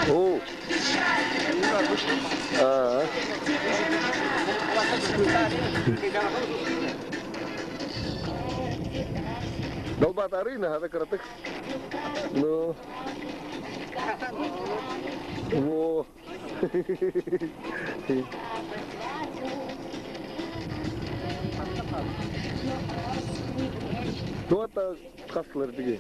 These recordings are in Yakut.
Оо. Аа. Долбатары наһаа кыратык. Ну. Во. Туата хастылар диги.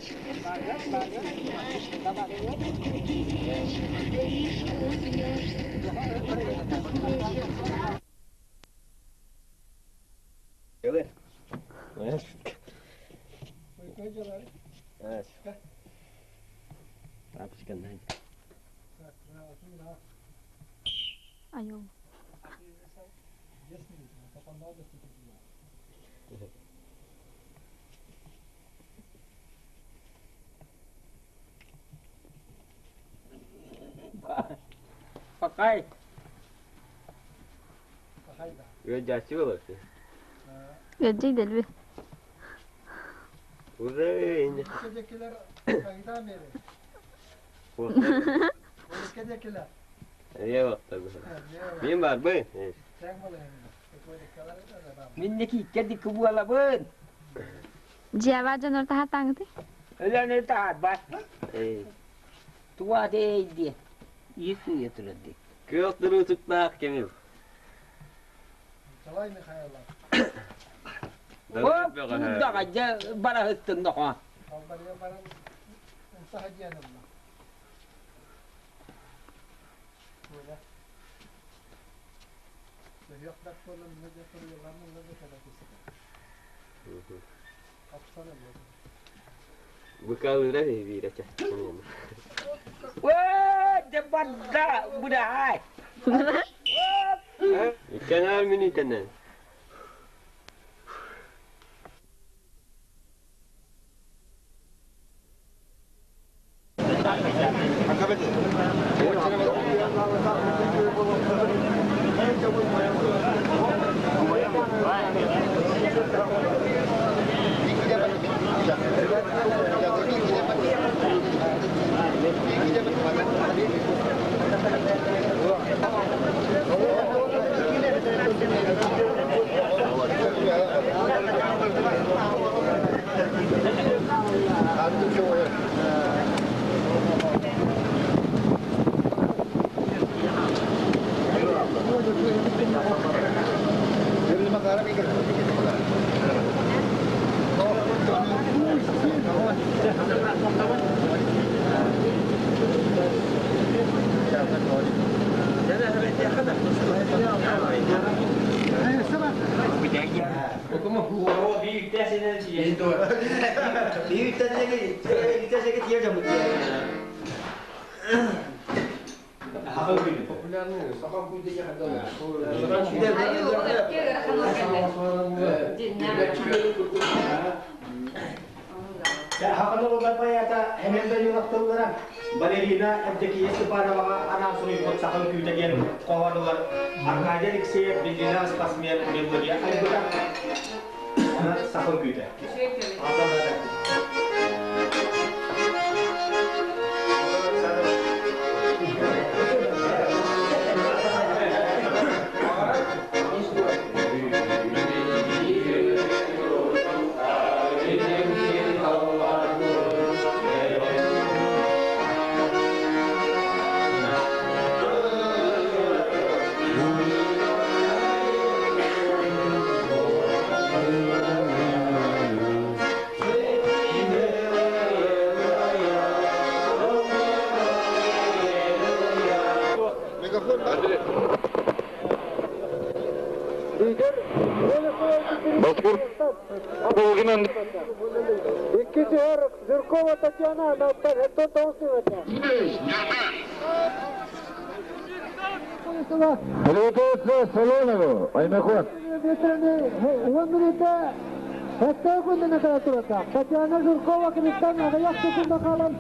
Айыл. Пакай. Ыалдьааччы буолар. Ыалдьый дэлби. Уже инде. Мин барбын. Мин не кииккэ дикки буолабын. Дьиэбэ дьонор таһаттааҥыты? Өлөнү таһарбат. Туа дии. Ис уйа турар дии. Күөх дырыытыктаах кемир. Николай Михайлов. Оп, даҕа дьэ бараһыттын доҕо. Албарыйа баран ынтаһа диэн ылла. Туола. Бөһүөх бэрт буолан мына дьэ туруйаларын ылла да кэлэ түстэ. Тапсан ылла. Быкалыыра биирэ Оо, дьэ барда быраай. Иккенээр минутанан. Балерина Евдокия Степановаҕа анаан суруйбут саха үҥкүүтэ диэн хоһоонугар Аркадий Алексеев биллиилээх спортсмен мелодия айбыта. Онон саха үҥкүүтэ. Икки түһэр Жиркова Татьяна, 79 Приготовиться Солонову, Аймакот. Татьяна Жиркова капитан аҕыйах секунда хаалан.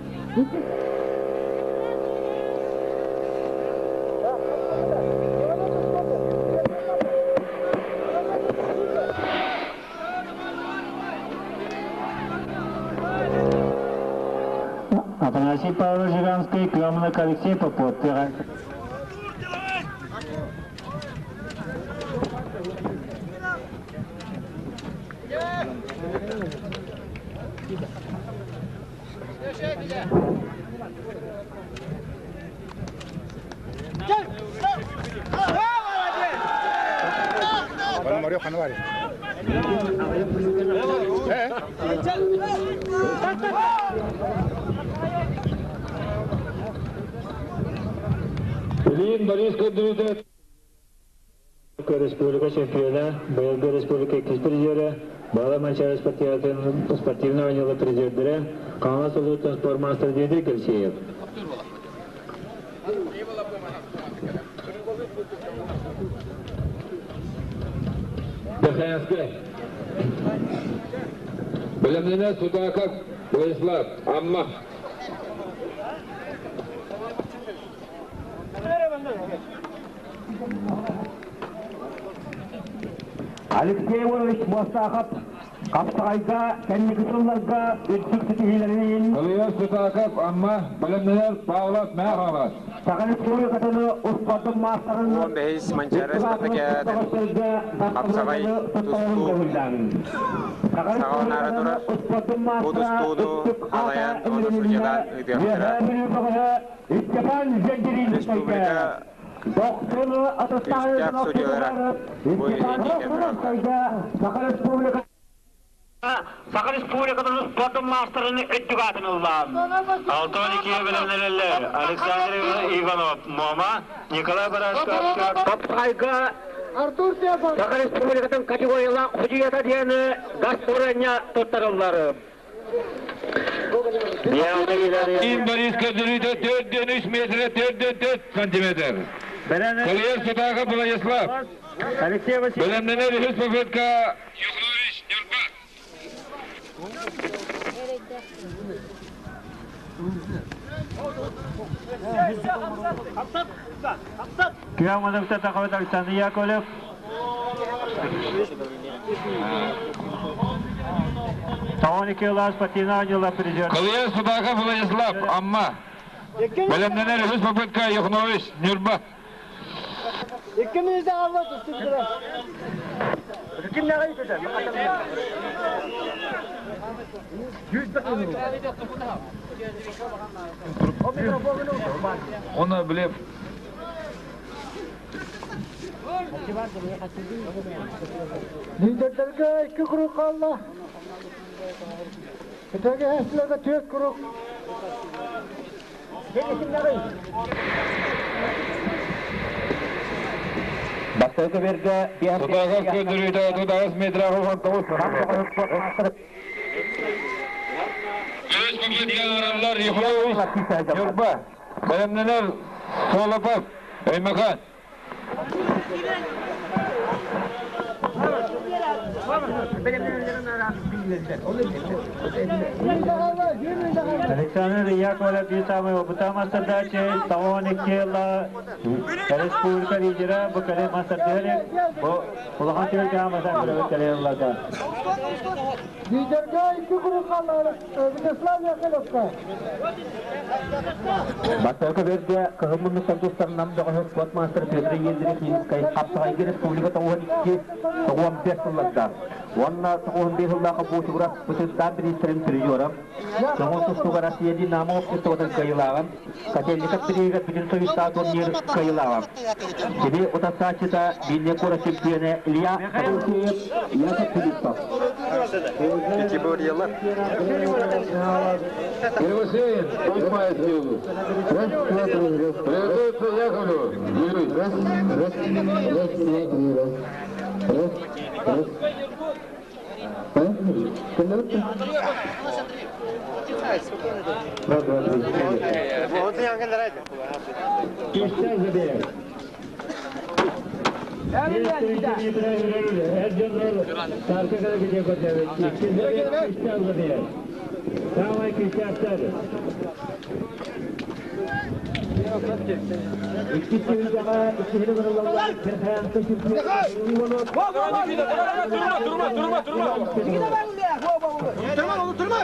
Афанасий Павлович Жиганский, Клёманок Алексей Попов. Ильин Борис көрдөрүүтэ Республика чемпиона, быйылгы республика иккис призерэ, Баала Манчаары спортивнай оонньуулар призердэрэ, Хаҥалас улууһуттан спортмаастар Дмитрий Алексеев. Верхоянскай. Бэлэмнэнэр Судаков Владислав, Амма. Алексей Иванович Мостахов хапсаҕайга кэнники сылларга үрдүк ситиһиилэрин Илья Судаков, Амма, бэлэмнэнэр Павлов Мэхалас. Саха Республикатын успуордун маастарын 15 Манчаары спартакиадатын хапсаҕай тустуу саҕаланаары турар. Бу тустууну халайан уонна судьялаан ыытыахтара. Республика күүстээх судьялара бу илиитиитэ тураллар. Саха Республикатын спордун маастарын үрдүк аатын ылла. Алтон иккигэ бэлэмнэнэллэр Александр Иванов, Мома, Николай Барашков, Хапсаҕайга Саха Республикатын категориялаах судьуйата диэн гастролня туттарыллар. Ильин Борис көрдөрүүтэ 4-3 метр 4-4 сантиметр. Илья Судаков Владислав. Алексей Васильевич. Бэлэмнэнэр үһүс попытка Юхнович Нюрба. Кыаманыкта Тахабыт Александр Яковлев. Тоҕон икки ылаас спортивный оонньуулар призер. Илья Судаков Владислав, Амма. Бэлэмнэнэр үһүс попытка Юхнович Нюрба. 2 минутта қалды түстүрдүлэр. Оны білеп. Лидердерге 2 круг қалды. Өтөге әсілерге 4 круг. Бастакы берге Судаков көрдөрүүтэ 39 метр 19 сантиметр. Үһүс попытка Арамлар Юхнович Нюрба. Бэлэмнэнэр Солопов, Өймөкөөн. Александр Яковлев биир саамай опыта мастардаачы, тоҕон икки ыла республика лидера бу кэлэ мастардыгар бу улахан түбэлтэҕэ масан көрөбүт кэлэ ылларда. Лидерге 2 круг қалды. Вячеслав Яковлевка. Бастакы берге кыһыммын сандустарынан бөҕөһө спорт мастер Петр Ельдин Минскай хапсаҕайга республика 92 95 сылларда. Уонна 95 сыллаах буутугура бытырдаан министрин призера. Соңун тустууга Россия Динамо обществотын кыайыылааҕын, Котельников бириигэ бүтүн союзтаах турнир кыайыылааҕа. Кини утарсааччыта Вильня куорат чемпиона Илья Алексеев, Яков Филиппов. Пятиборьелар. Первосеин, Измаевский область. Приготовиться Яковлеву. Юрий. Раз, раз, раз, два, три, раз. Раз, раз. Раз, два, три, четыре. Киштен забег. Durma, durma, durma. Durma oğlum, durma.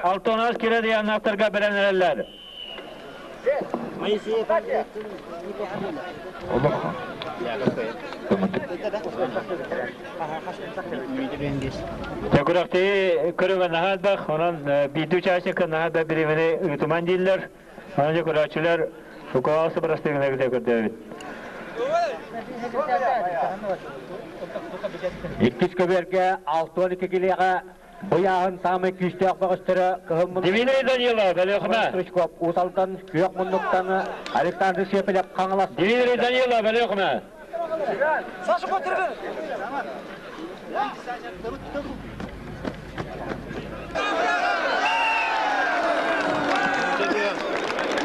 Алтоназ кире дияннақтарға білінерлер. Тәкүрәкте көрөгөн нахадбах, онон бидү чашык нахадба биримини үтүман дииллер. Онон жакурачылар укаласы барастыгына көтөбүт. Иккис көберге 6-12 килеға бұяғын самы күйістеқ бағыстыры кығымын... Дмитрий Данилов, Алехма. Стручков, Усалдан, Күйек мұндықтан Александр Шепелев қаңылас. Дмитрий Данилов, Алехма. Саша, көтір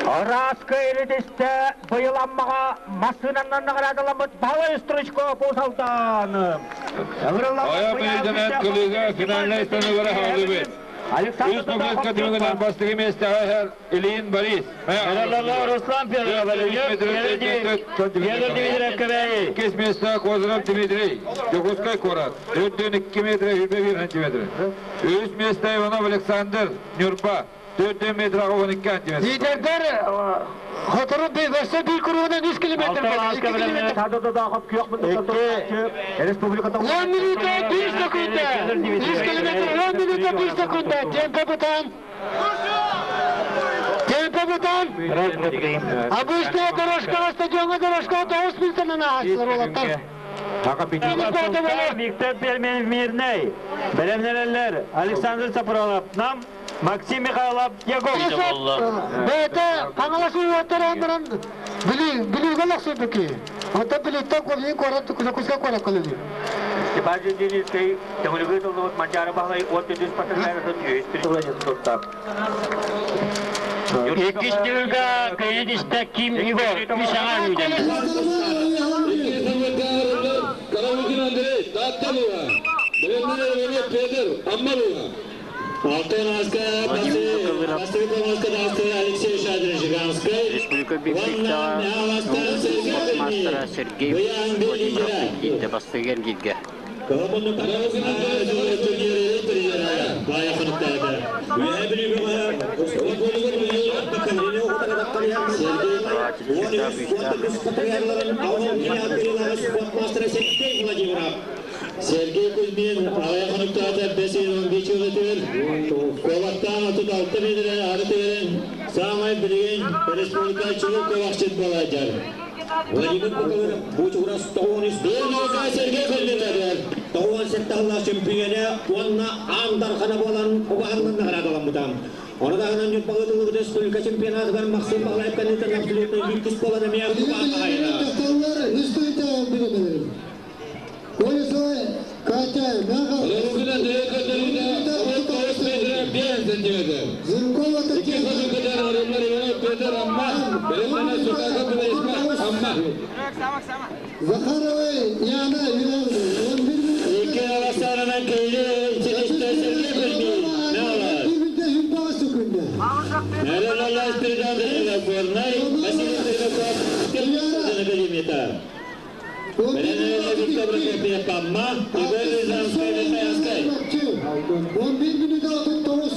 Раска елетесті бұйыл аммаға масынаннан нағарадыламыт Балай Стручков Усалдан. Ая президент кылыга финальный станылары хавлыбыт. Үз нөкөткө түмөгүнөн бастыгы месте Ильин Борис. Руслан Кес месте Козыров Дмитрий. Жогузкай Корат. 4,2 метр 21 сантиметр. Үз месте Иванов Александр Нюрба. 4 метр 12 сантиметр. Liderler Хоторун бейберсе bir kuruğundan 100 kilometre. 2 kilometre. Республикада 10 минута 1 секунда. 100 kilometre 10 минута 1 секунда. Темпо бутан. Темпо бутан. Обычная дорожка стадионга дорожка 9 минута на олаттар. Виктор Пельменов Мирней. Белемнелер Александр Сапронов нам Максим Михайлов Яков. Бәйті қаңаласы уаттар андыран білуге лақсы бүкі. Онта білеттен қолын корат, күзі корат қылы. Степан Денисский, Тәңілігі толуыт Манжары бағлай, 33 патырғайры Иккис түргі кредитте Ким Игор, Мишаңа үйден. Каравукин Андрей, Татталуға. Белемнелер Петр, Аммалуға. Республика Бикбикта спортмастера Сергей Владимиров гидде бастыгер гидге. Сергей Кузьмин, аяғыныктағы бесен 15 өтер, Ковақтан 36 метр ары терен, самай білген республикачылық ковақчыт балайдар. Владимир Букалар, Бучурас Тоғынис, Сергей Кузьмин Тоғын сеттағла чемпионы, онна андархана болан, обағанлан нағарадалан бұтам. Оны да юрпағытылы республика чемпионаты бар Максим Бағлаев кандидат абсолютно виктис боланы мия Сантиметр. Захарова Яна 11 Икки аласарынан кыйы ситистэ Сергей Кузьмин. Нала. Нэрэлэлэ Спиридон Горнай, Василий Пермяков, Пермяков Академията. Бэлэнэлэ Виктор Прокопьев Амма, Игорь Рязанскай, Верхоянскай. 11 минут 69.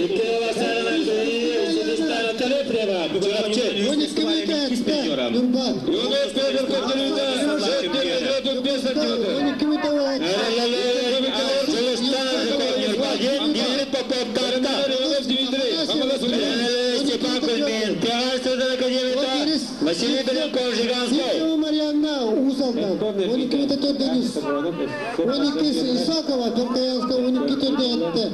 Икки аласарынан кыйы ситистэ Анатолий Према, Чурапчы. 12 минут Нурбан. Иванов Петр Катерина, 5 сантиметр. 12 минут Дмитрий Попов, Тарта. Иванов Дмитрий, Хамалас Степан Кузьмин, Пиарство Академията, Василий Беленков, Жиганской. Марьяна Узалдан, 12 минут Денис. 12 Исакова, Верхоянская, 12 Төрдәтте.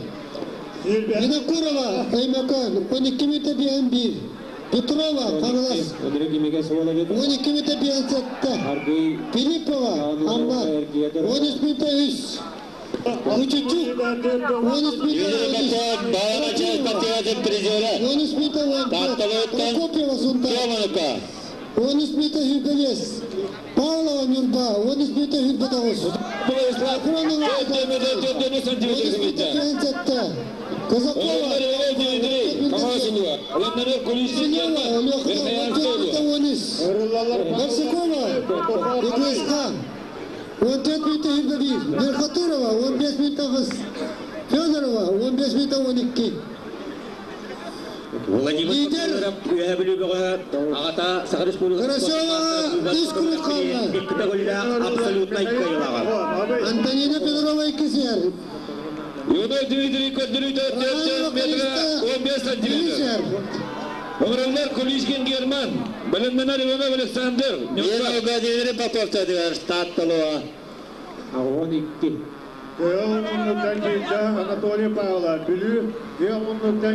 Винокурова, Аймакан, 12 минут 1. Петрова, Хаҥалас, 12 минут 5 Филиппова, Амма, 13 минут 3. Учучук, 13 минут Юрий Попов, Баламачев, Патриотов, призера. 13 минут 14. Прокопьева, Сунтар. Тёманука. 13 минут 25. Павлова, Нюрба, 13 минут 29. Акронова, 4 сантиметр. Казакова, Дмитрий, Хамаласулова, Владимир Куличкин, Верхоянская. Барсукова, ИГСК, 14 минут 21. Верхотурова, 15 минут 9. Федорова, 15 минут 12. Владимир Лидер. Ағата Саха Республикасы Карасева, үс күрүк қалды. Абсолютно кыйылаға. Антонина Петрова, 2 сер. Иванов Дмитрий Катерина, 4 метра 15 сантиметр. Омралар Куличкин Герман, Баленменар Иванов Александр, Юрий Владимир Попов, Татталова. 12. Тыал кийде Анатолий Павлов, Бүлүү, Тыал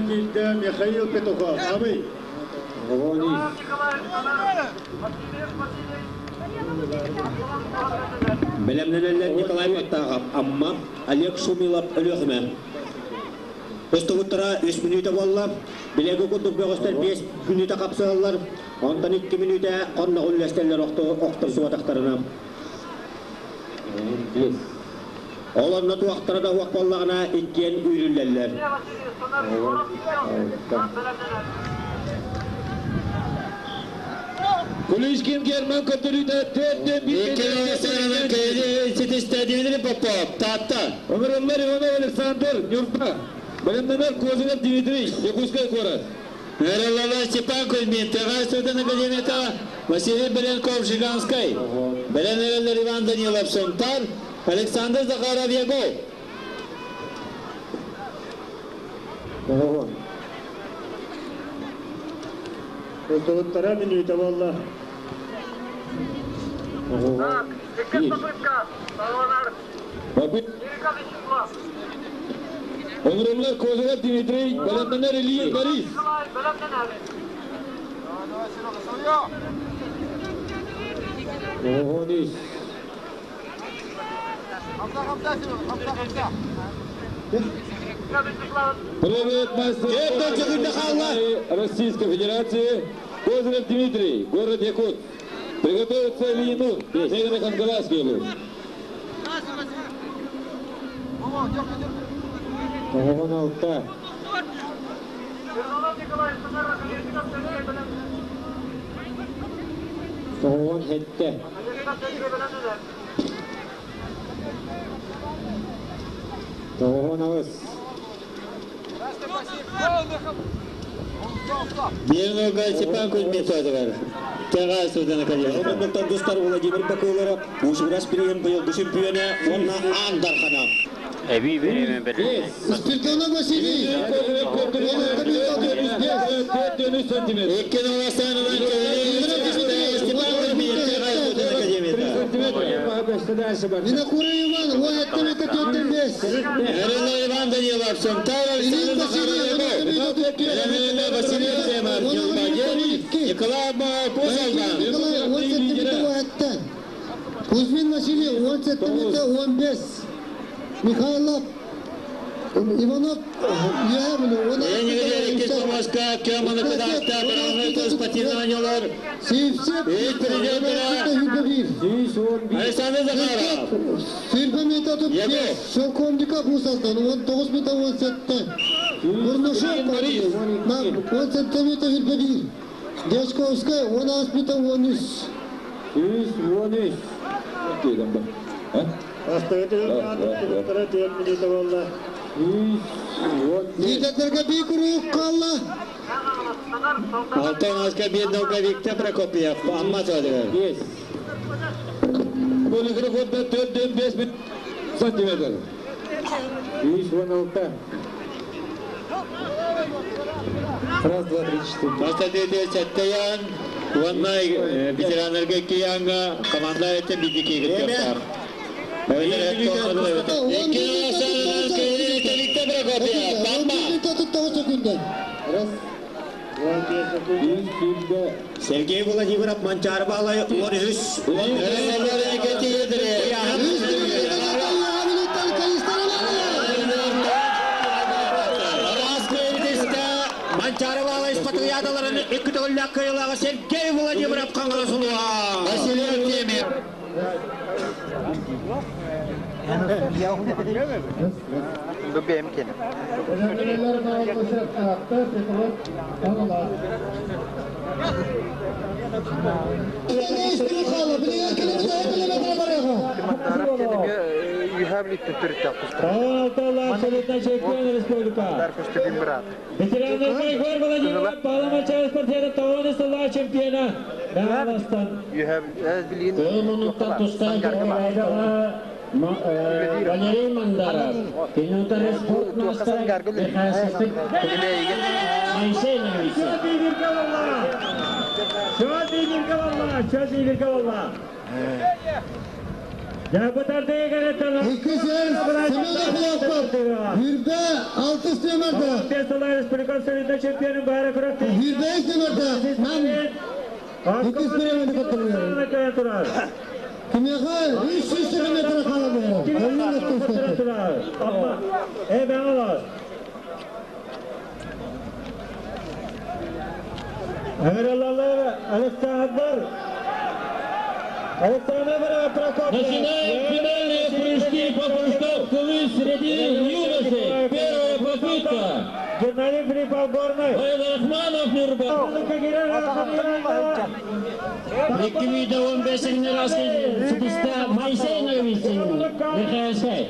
кийде Михаил Петухов. Абый. Белемнелелер Николай Маттағап, Амма, Олег Шумилов Өлөкме. Остуғыттара 3 минута болла, билегі күндік бөғістер 5 минута қапсығалар, онтан 2 минута қонна үлләстерлер оқтыр суатақтарына. Оларны туақтары да уақ боллағына иккен үйрілләлер. Куличкин Герман Катерина, 4 Ситистэ Дмитрий Попов, Татта. Омралар Иванов Александр, Нюрба, Баленменар Козырев Дмитрий, Якутская город. Нэрэлэлэ Степан Кузьмин, Тыгай Академията, Василий Беленков, Жиганской. Беленелелер Иван Данилов, Сунтар, Александр Захаров, Ягов. Остуғыттара минута болла. Омралар Козырев Дмитрий, Баленменар Ильин Борис. Привет, мастер Российской Федерации Козырев Дмитрий, город Якут. Приготовиться Ильину, Северно-Хангаласский область. 16. 97. 98. Бирнуга Степан Кузьмин Федоров. Тыгай Академията. Оннуктан достар Владимир Бакылыров, Ушурас Пирген быйыл чемпионы, онна Андархана. Эби беремен беремен. Спиртонов Василий. 4 сантиметр. Иккен аласанынан Степан Кузьмин, Тыгай Академията. Винокуров Иван, 17 минут 45. Нэрэлэ Иван Данилов, Сунтар, Александр Захаров, Ягов. Беленелеле Василий Семар, Нюрбаген, Николай Пузалдан. Николай, 17 минут 7. Кузьмин Василий, 17 минут 15. Михайлов, Иванов үөһэ Бүлүү. Иккис помоска Кеманы кыдаахта Баранный спортивный оонньуулар. Сивцев Үс президенттара Александр Захаров. Сүүрбэ метр 35. Шелковников Мусалдан 19 метр 17. Бурнашов 17 метр 21. Дьячковскай 16 метр 13. 113. Лидердерге бии куруук хаалла. Алтан аска биир Виктор Прокопьев, Амма садыгар. Полиграфонда 4,5 сантиметр. 116. Раз, два, три, четыре. Бастатыты Сәттаян, уонна ветераннарга киянга команда этен бидики киртиктар. Виктор Прокопьев, Амма. 9 секунда. Раз, Сергей Владимиров Манчары Балай 13. Манчары Балай спартакиадаларын үккі төгілләк кыйлағы Сергей Владимиров Қаңғыры Василий Артемьев. Абсолютно чемпион республика. Ветерандар Майхор Владимиров Палама спортсмена Таваны стала чемпиона. Дагестан. Кылмунуттан тустан Валерий Мандаров, Пенютары спорт мастер Михаил Моисей Новицын. İki сер Семенов Лопов. Hürbe 6 nömerde. Hürbe 3 nömerde. Нам 2 nömerde katılıyor. Kimyaga 300 kilometre kaldı. Александр Александр Прокопьев. Начинаем финальные прыжки по прыжкам кулы среди юношей. Первая попытка. Геннадий Филиппов Горный. Байрахманов Нурбан. 2015 раз Моисей Новицын. Михаил Сай.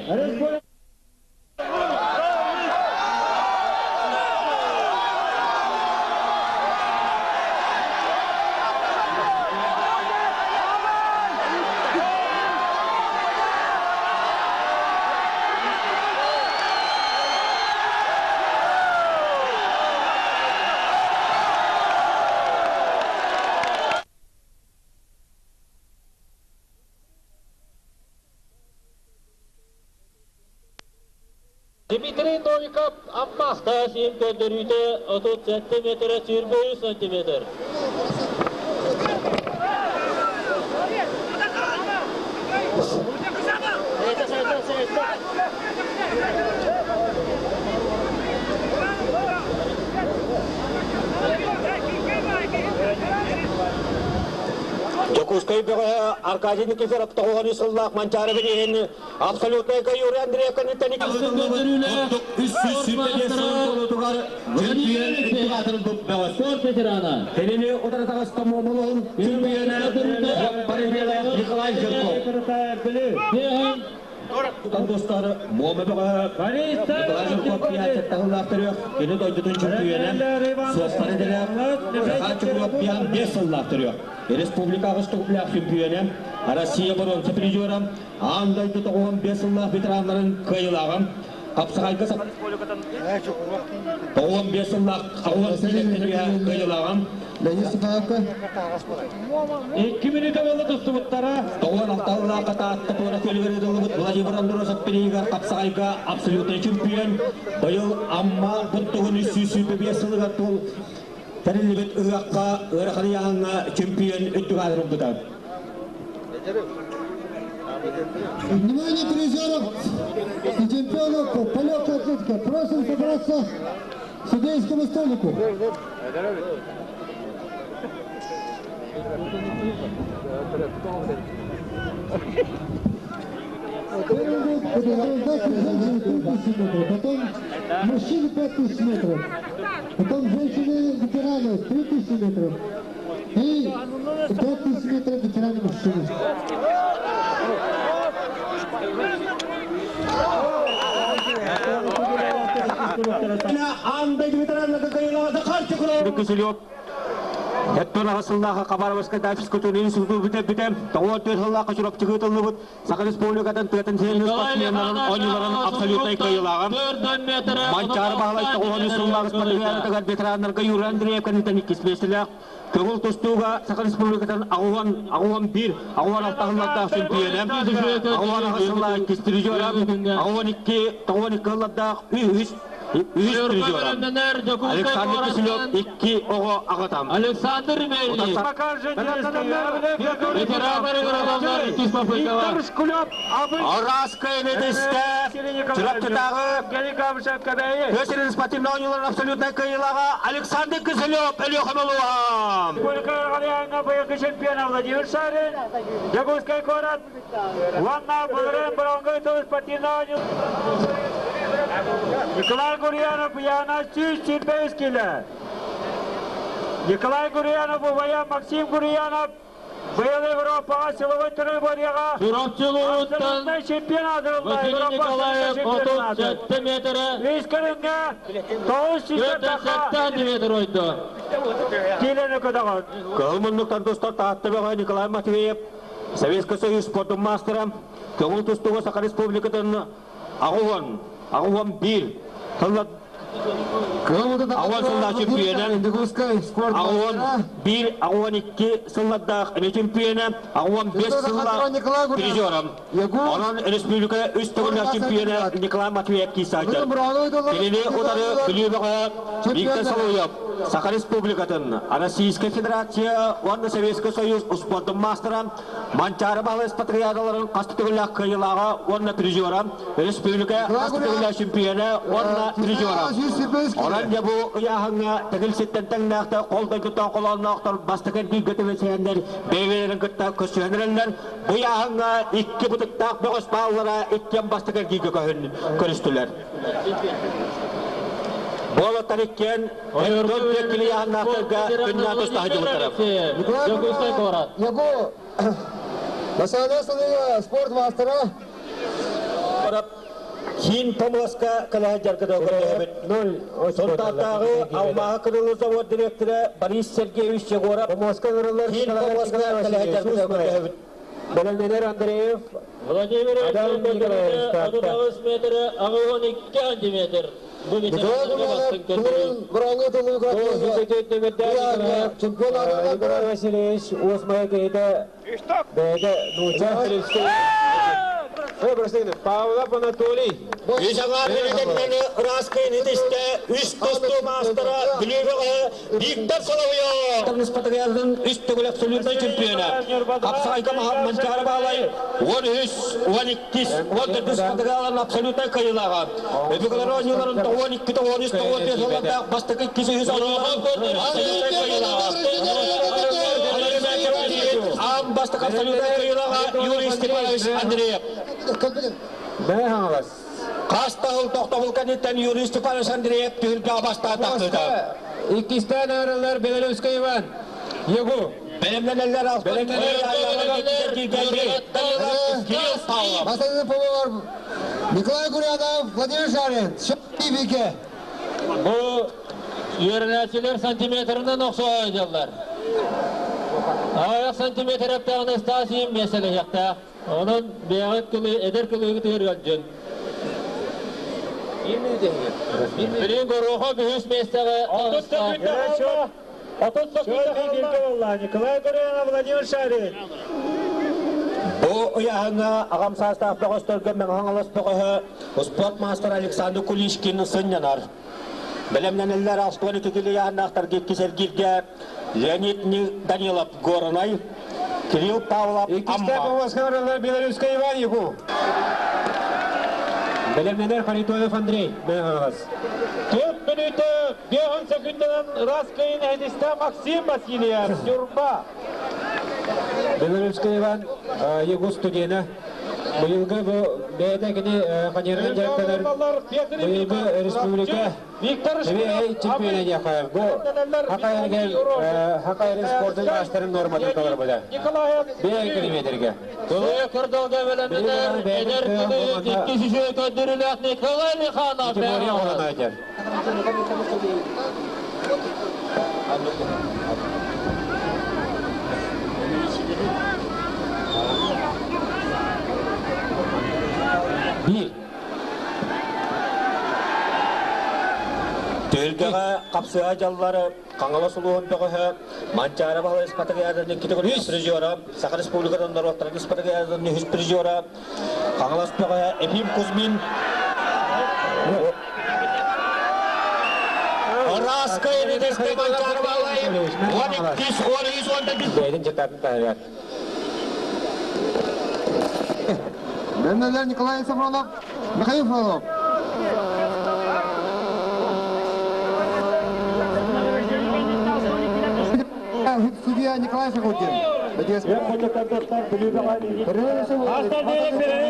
Дмитрий Новиков Амма. Стас көдөрүүтэ 30 сантиметр, 23 сантиметр. Дьокуускай бөҕө Аркадий Никифоров тоҕуһан сыллаах Манчары бириһин абсолютнай Юрий Андреев кэнниттэн Спорт ветерана. Келини утаратаҕаста Момолон чемпионы Николай Жирков. Достары Моме бөҕө Николай Жирков пиһааччаттаһыллаах төрүөх кини дойдутун чемпионы суоппары делээх Захар Чукуров пиһан 5 сыллаах төрүөх Республика ағыстығыплях чемпионы Россия боронса призеры аан дойду 95 сыллаах ветераннарын кыйылааҕым Қапсағайга 95 сыллаах қауын кыйылааҕым 2 минута болды тустубуттара. Тоғын алталлаах катаатта туора көлүгөр ыдылыбыт Владимир Андросов пиригер Қапсағайга абсолютный чемпион. Быйыл Амма бұттығын 305 сылыгар тул тәрилибит ыгакка ырахарыяңа чемпион үттүгадырын бұта. Внимание призеров и чемпионов по легкой атлетике. Просим собраться к судейскому столику. Первый будет женщины 3000 метров, потом мужчины 5000 метров, потом женщины-ветераны 3000 метров и 5000 метров ветераны мужчины. Киселев Эттон аҕасыллааха Хабаровскай физкультурный институту бүтэ тоҕуон төрт сыллаахха Чурапчыга ыытыллыбыт Саха Республикатын тыатын сирин спортсменнарын оонньууларын абсолютнай кыайыылааҕа. Манчаары Баһылай 93 сыллаах спартакиадатыгар ветераннарга Юрий Андреев кэнниттэн иккис миэстэлээх. Көҥүл тустууга Саха Республикатын аҕуһан аҕуһан биир аҕуһан алта сыллардаах чемпионэ, аҕуһан аҕыс сыллаах иккис призера, аҕуһан икки тоҕуон икки сыллардаах үһүс үһүс призера. Александр Киселев икки оҕо аҕата. Александр Мельник. Ветераннар ыҥыраллар иккис попыткаҕа. Араска Энедисте Чурапчытааҕы Тыа сирин спортивнай оонньууларын абсолютнай кыайыылааҕа Александр Киселев Өлүөхүмэ Республика быйылгы чемпиона Владимир Шарин, Дьокуускай куорат уонна былырыын бронга ыытыллыбыт спортивнай оонньуу Николай Гурьянов Яна 125 кило. Николай Гурьянов убайа Максим Гурьянов быйыл Европаҕа силовой тройборьеҕа Чурапчылууруттан чемпион Василий Николаев 37 метрэ Үс көрүҥҥэ 907 сантиметр ойдо. Киилэни көтөҕөр. Кыһыл муннуктан тустар Таатта бөҕө Николай Матвеев, Советский Союз спортун маастара, көҥүл тустууга Саха Республикатын аҕуһан, аҕуһан биир сылла Аҕуан сыллаах чемпионэ, аҕуан биир, аҕуан икки сыллардаах эмиэ чемпионэ, аҕуан бес сыллаах призера. Онон республика үс төгүллээх чемпионэ Николай Матвеев киисааччы. Кинини утары Бүлүү бөҕө Виктор Соловьев, Саха Республикатын, Российскай Федерация уонна Советский Союз успуордун маастара, Манчаары баһылай спартакиадаларын хас төгүллээх кыайыылааҕа уонна призера, республика хас төгүллээх чемпиона уонна призера. Онон дьэ бу ыйааһыҥҥа тэгил ситтэн тэҥнээхтэр, хол дойдуттан холоонноохтор бастакы бииргэ түбэсиһэннэр бэйэлэрин кытта көрсүһэн эрэллэр. Бу ыйааһыҥҥа икки бытыктаах бөҕөс бааллара иккиэн бастакы эргииргэ көрүстүлэр. Буолаттар иккиэн Өргөн Пеккили ыйааһыннаахтарга күннээн туста сылдьыбыттара. Дьокуускай куорат. Яго, Национальная сылыга спорт мастера. Киин Помоска кэлэһэ көрдөһөбүт. Сунтаартааҕы Алмааһы кырылы завод директора Борис Сергеевич Егоров Помоска кырыллар Киин Помоска кэлэһэ көрдөһөбүт. Бэлэмнэнэр Андреев Владимир Адам Николаевич Таатта. 39 метр, 12 сантиметр. Бу Николай ветераннарга Гурьянов бастыҥ көрдөрүү. бұраңғы тылыға чемпион Николай Васильевич Осмая киһитэ бэйэтэ нуучча Павлов Анатолий. Үс аҥаар билигиннэни ыраас кыйын итистэ, үс тустуу маастара Бүлүүбэҕэ Виктор Соловьев. Спартакиадатын үс төгүл абсолютнай чемпиона. Хапсаҕайга Манчаары Баалай 13, 12, 14 спартакиадаларын абсолютнай кыайыылааҕа. Өбүгэлэр оонньууларын 92, 93, 94 сыллардаах бастакы иккис үһүс оонньууларын абсолютнай кыайыылааҕа. Аан бастакы абсолютнай кыайыылааҕа Юрий Степанович Андреев. Бэйэ хаҥалас. Хас таһыл тохтобул кэнниттэн Юрий Степанович Андреев түһүлгэҕэ бастаан тахсыыта. Иккистээн ыҥырыллар Белорусскай Иван. Егу. Бэлэмнэнэллэр Кирилл Павлов. Бастакы повар Николай Гурьянов, Владимир Шарин, Шипике. Бу үөрэнээччилэр сантиметрынан охсуһа дьаллар. Аҕыйах сантиметр эптээҕинэ Стасием миэстэлэһиэхтээх. Онон бэйэҕит кылы эдэр кылыыгытыгар ыалдьын. Билигин Горохов үһүс миэстэҕэ таҕыста. Николай Гурьянов, Владимир Шарин. Бу ыйааһыҥҥа аҕам саастаах бөҕөстөргө Мэҥэ-Хаҥалас бөҕөһө спорт маастара Александр Куличкин сынньанар. Бэлэмнэнэллэр 62 кило ыйааһыннаахтарга иккис эргииргэ Леонид Данилов Горнай. Кирилл Павлов Амма. Белорусская Иван Егу. Бэлэмнэнэр Харитонов Андрей Мэҥэ 4 мүнүүтэ 5 секунданан Раскайын Эдиста Максим Васильев, Ньурба. Белорусская Иван Егу студена. Быйылгы бу бэйэтэ кини ханьырын дьарыктанар. Быйылгы республика Виктор Шмелев чемпиона диэхэ. Бу Хакайрын спортун маастарын норматын толорбута. Бэйэ километрге. Кылыя кырдалга бэлэмнэнэр эдэр кылыйыт икки сүшүө көрдөрүлээх Николай Лиханов. Bir. Түһүлгэҕэ хапсыһа дьаллары Хаҥалас улууһун бөҕөһө Манчаары Баһылай Спартакиадатын икки төгүл үс призера, Саха Республикатын норуоттарын Спартакиадатын үһүс призера, Хаҥалас бөҕөһө Ефим Кузьмин Ыраска Эбитэскэ Манчаары Баһылай 12 13 18 Бэйэтин дьытатын таһыгар. Бэннэлэр Николай Сафронов, Михаил Фролов. Судья Николай Сахутин.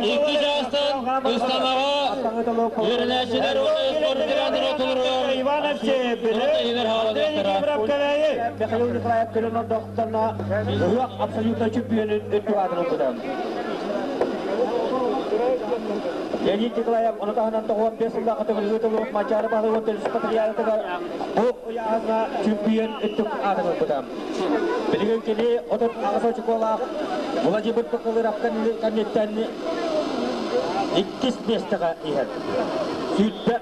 Икки жастан ыстанаҕа үөрэнээччилэр уонна спорт ветераннар отулуругар Михаил Николаев кэлэн ордохтонно ыһыах абсолютно чемпионун өттүк аатын ылбыта. Леонид Николаев ону таһынан 95 сыллаах төгүл Манчаары баһылыгын төрүс патриархатыгар бу ыйааһыҥҥа чемпион өттүк аатын ылбыта. Билигин кини 38 очукуолаах Владимир Бакылыров кэнниттэн иккис миэстэҕэ иһэр. Сүүрбэ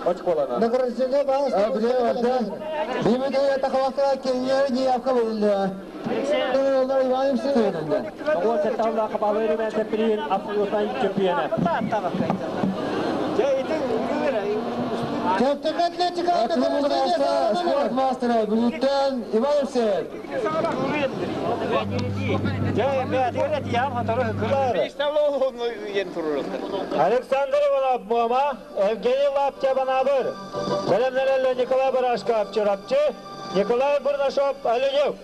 очукуоланар. Награждение баас. Бимите тахаласа кеньер не явка болду. Иван Евсеевич. Тоҕо сетталлаах Баһылай Румянцев билигин абсолютнай чемпиона. Чэпчэки атлетика Спорт мастера Бүлүүттэн Иван Евсеев. Александр Иванов Муома, Евгений Лаптев Анаабыр, бэлэмнэнэллэр Николай Барашков Чурапчы, Николай Бурнашов Оленев.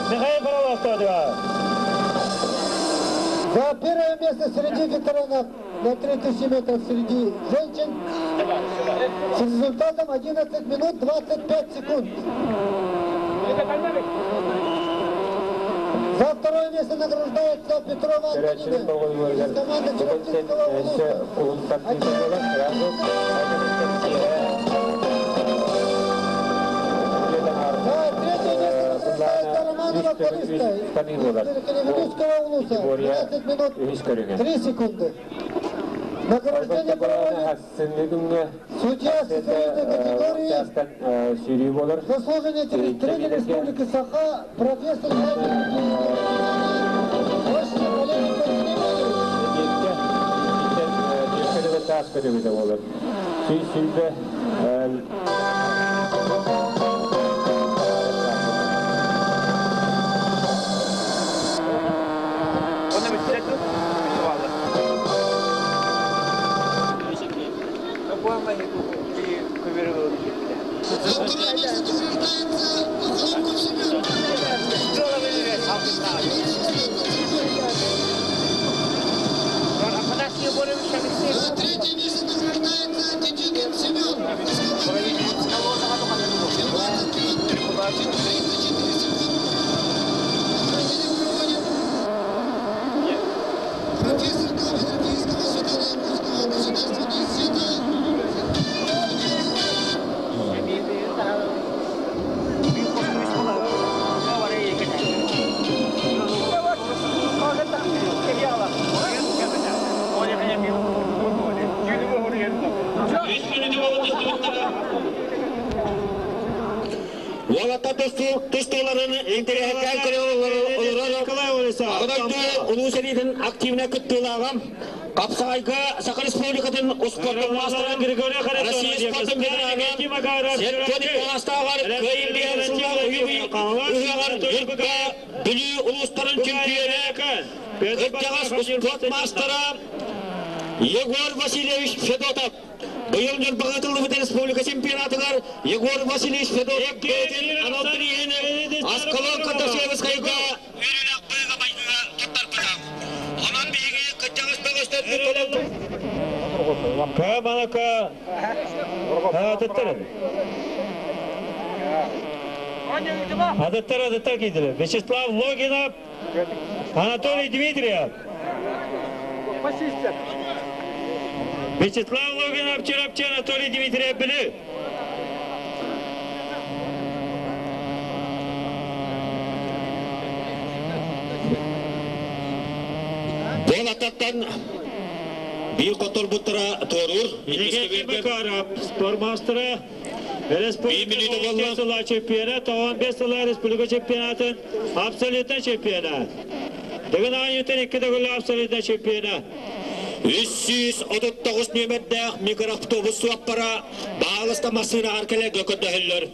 Михаил Фролов 102. За первое место среди ветеранов на 3000 метров среди женщин с результатом 11 минут 25 секунд. За второе место награждается Петрова Антонина из команды Чурапчинского улуса. За третье место награждается Романова Калиста из Верхневилюйского улуса. 12 минут 3 секунды. Награждение проводит судья специальной категории заслуженный тренер Республики Саха, профессор Валерий Пантелеймонович. За второе место награждается Охлопков Семен. За третье место награждается Тетюкин Семен из команды 17 минут 34 секунды. Награждение проводит профессор кафедры Киевского Святого государственного университета. Уолаттар тустууларын интэриэһиргээн көрө олорор Аҕа дойду Улуу сэриитин активнай кыттыылааҕа. Қапсағайға Саха Республикатын спорттың мастері Григорий Харитонов, Россия спорттың ветераны Макаров, Сергей Николастағар Кайымбер Сылағы Юрка Бүлі ұлыстарын чемпионы Кырдьаҕас спорт мастера Егор Васильевич Федотов. Быйыл Нюрбаҕа Республика чемпионатыгар Егор Васильевич Федотов бэйэтин анал бирииһин Аскалон Кардашевскайга үөрүүлээх быһыыга-майгыга туттарбыта. Онон биһиги кырдьаҕас бөҕөстөрбүт Ка манака атыттар. Атыттар атыттар кийдилер. Вячеслав Логинов, Анатолий Дмитриев. Вячеслав Логинов, Чурапчы, Анатолий Дмитриев Бүлүү. Бұл ататтан bir хотторбуттара туоруур. Иннокентий Макаров, спортмастера, Республика сыла чемпиона, 95 сыла республика чемпионаты, абсолютно чемпиона. Дыгын айытын 2 төгүл абсолютно чемпиона. 339 нөмірдәк микроавтобус суаппара бағылыста машина аркеле көкөдөһөллөр.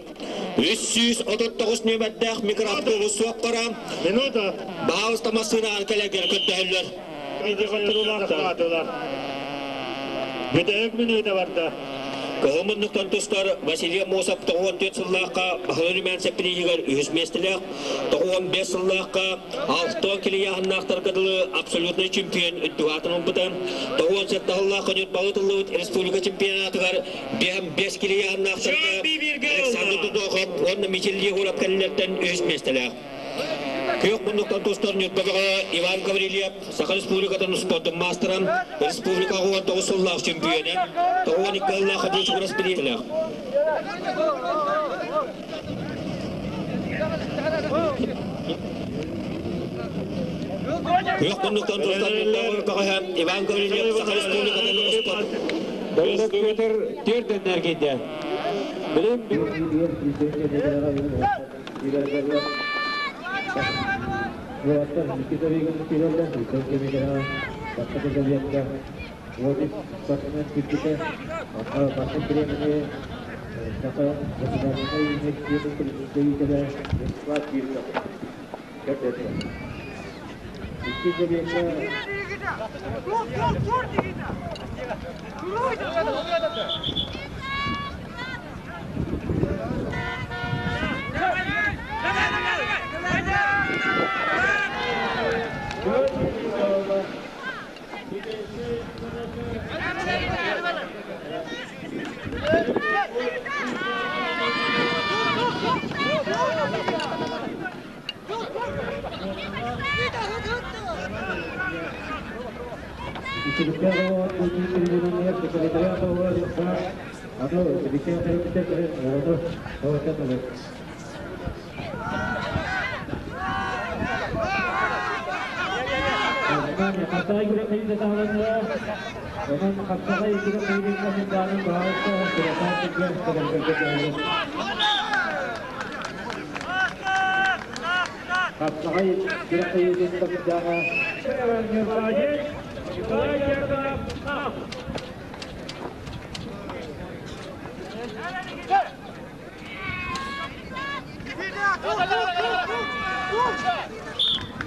339 нөмірдәк микроавтобус суаппара Минута. бағылыста машина аркеле көкөдөһөллөр. Бүтэйик минута барда. Кыһымынныктан тустар Василий Мосов 94 сыллаахха Баһылы сеппинигер үһүс местелээх, 95 сыллаахха алтон килияһыннаахтар кыдылы абсолютный чемпион үттүгаатын ылбыта. 97 сыллаахха Нюрбаҕа республика чемпионатыгар 5 килияһыннаахтарга Александр Дудохов уонна Михаил Егоров кэллэртэн үһүс местелээх. Күөх муннуктан тустар Нюрбаҕа Иван Гаврильев Саха Республикатын спортын мастера, республика 19 сыллаах чемпионы, 92 сыллаах Бучугурас бириэлээх. Күөх муннуктан тустар Нюрбаҕа Иван Гаврильев Саха Республикатын спорт Петр төрденнер кейде.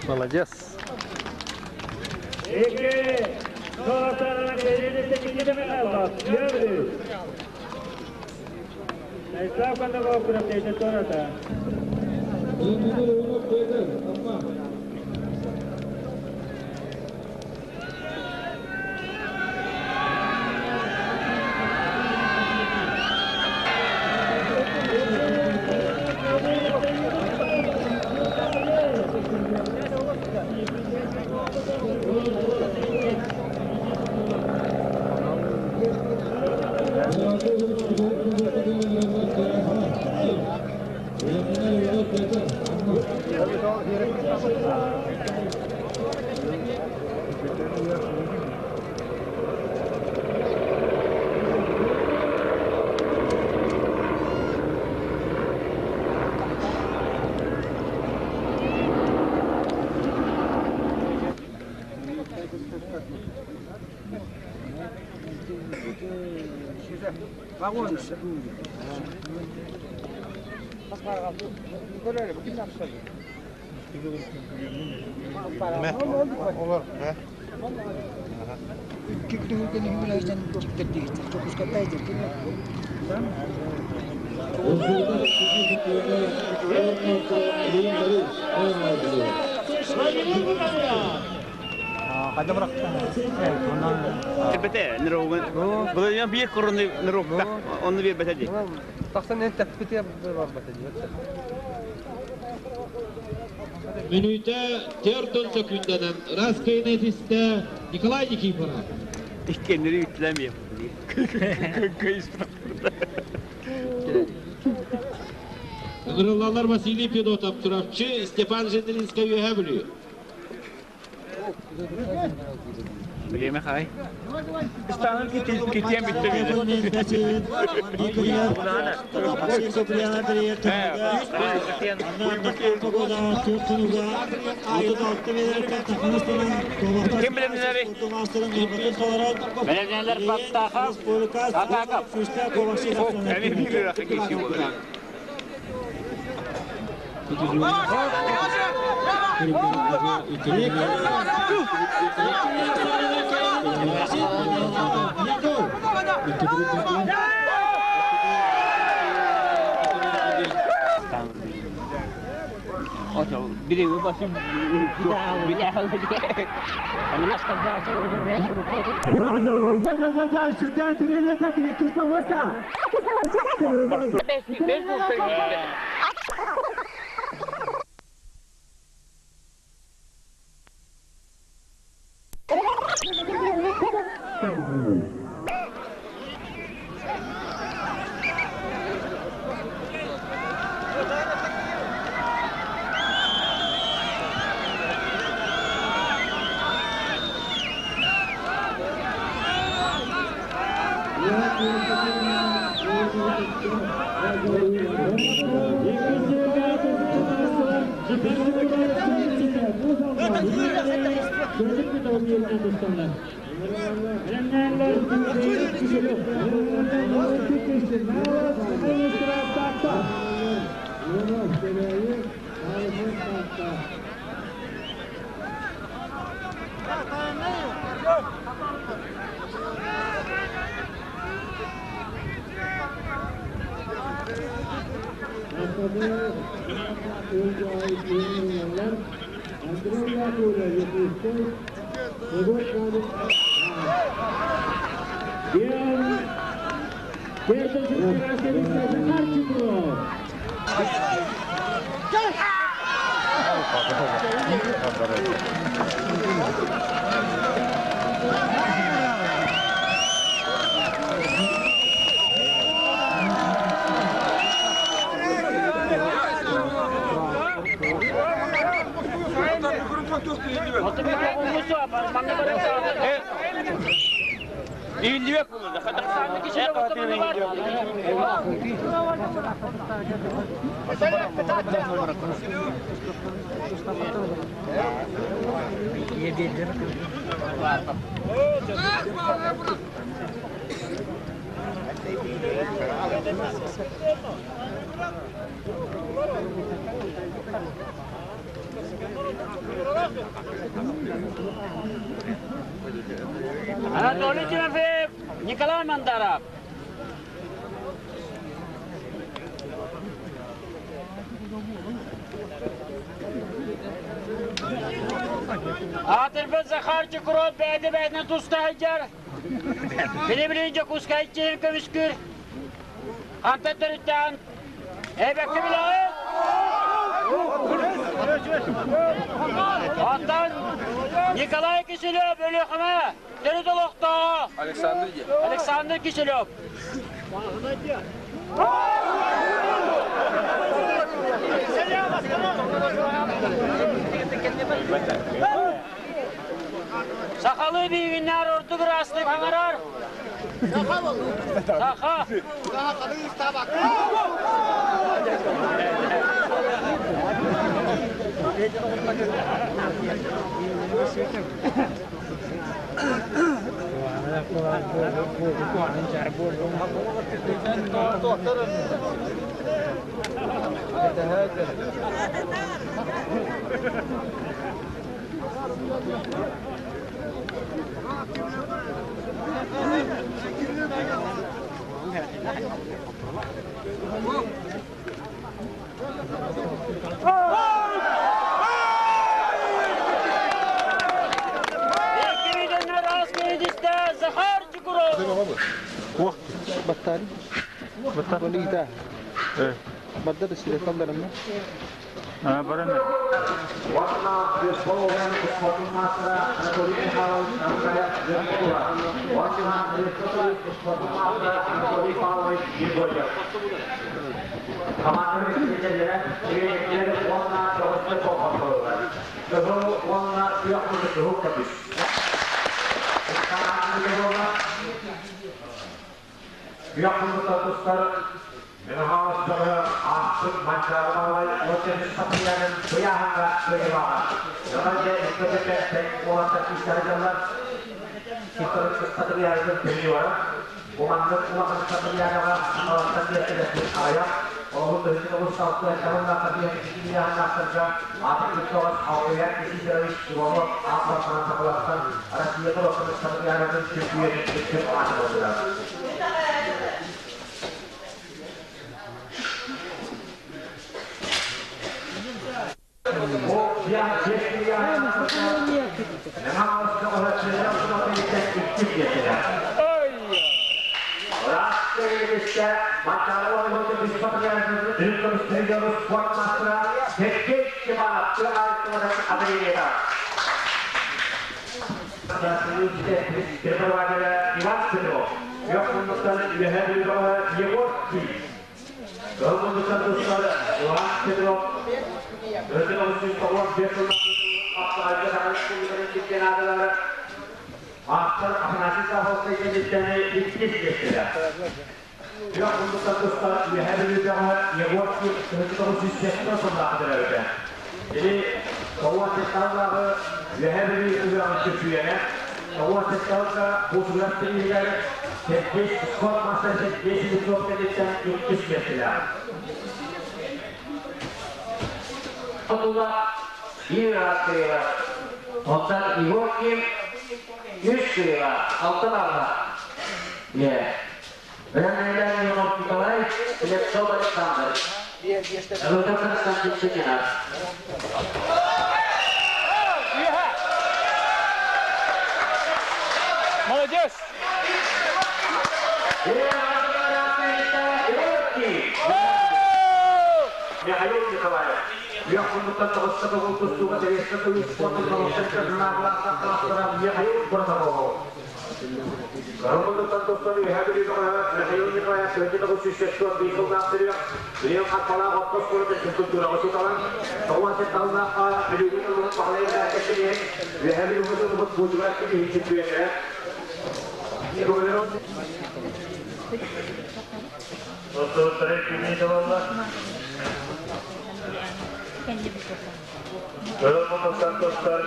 Молодец. Тепете, нерогун. Бұл bir koronu nerogda. Onu bir betedi. Тахсан эн тэппите бар бата диэт. Минута төртөн секундынан Раскайны тисте Николай Никифоров. Kendini ütlemiyor. Kıyız Ыңырылалар Василий Федотов Чурапчы, Степан Женделинский үйе білі. Bileme hay. İstanbul kityen bitti Kim bilemleri? Belediyeler Battaka, Atakap. Yani bir lira geçiyor. Biri basın bir Анатолий Тимофеев, Николай Мандаров. Атырбы Захар Чукуров бәді бәдіне тұста хайджар. Билибили жокуска ичен көмүскүр. Анта төрүттан. Эбекки биле. Аттан Николай Киселев өлөкөмө. Төрүт олохто. Александр Александр Киселев. Сахалы бийгиннер орду бирастык аңарар. Саха. Захар Чукуров. Баттари. Баттари. Бадда да сире kallarım. А, баран. Молодец! Михаил Николаев. Михаил Протопопов.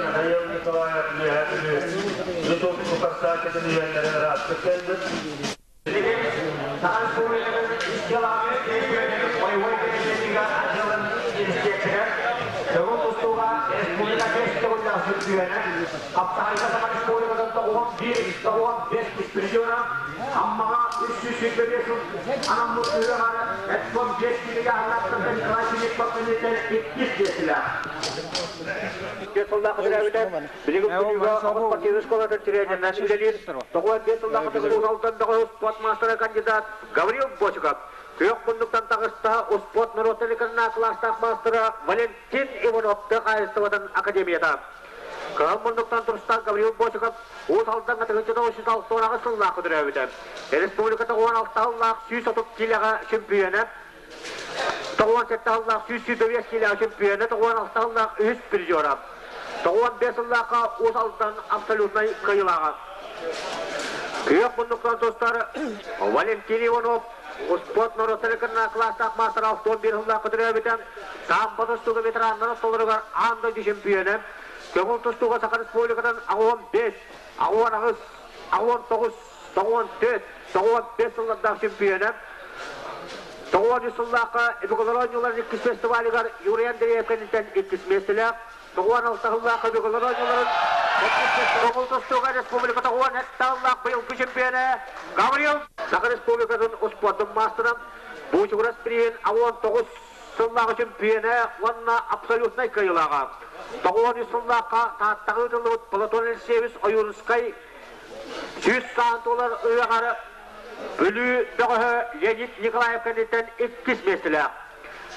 Михаил Николаев, Ютуб Кандидат Гаврил Бочиков. Күөх муннуктан тағыста успорт народный класстах мастера Валентин Иванов Төхайыстывадан академията. Кыл муннуктан тұрста Гаврил Бочиков уус алдан 1996 сыллаах көдөрөбүтэ. Республиката 16 сүүс 30 килоға чемпионы. 97 сүүс 25 килоға чемпионы, 96 үс призера. 95 сыллаахха уус алдан абсолютный кыйылаға. Күөх муннуктан достар Валентин Иванов Спорт народный класстах мастер автомобиль хыллаах көдөрөбүтэ. Самбо тустууга ветераннар толоругар аан дойду чемпионы. Көңүл тустууга Саха Республикатан 15, 18, 19, 94, 95 сыллардаах чемпиона. 93 сыллаахха Эбиголор оонньууларын иккис фестивалыгар Юрий Андреев кэнниттэн иккис миэстэлээх. 96 сыллаахха Эбиголор оонньууларын Көҥүл тустууга республика 97 сыллаах быйылгы чемпиона Гаврил Саха Республикатын успуордун маастара Буучугурас бирииһин 19 сыллааҕы чемпиона уонна абсолютнай кыайыылааҕа. 93 сыллаахха Тааттаҕа ыытыллыбыт Платон Алексеевич Ойуунускай 100 саан туолар ыһыаҕар Бүлүү бөҕөһө Леонид Николаев кэнниттэн иккис миэстэлээх.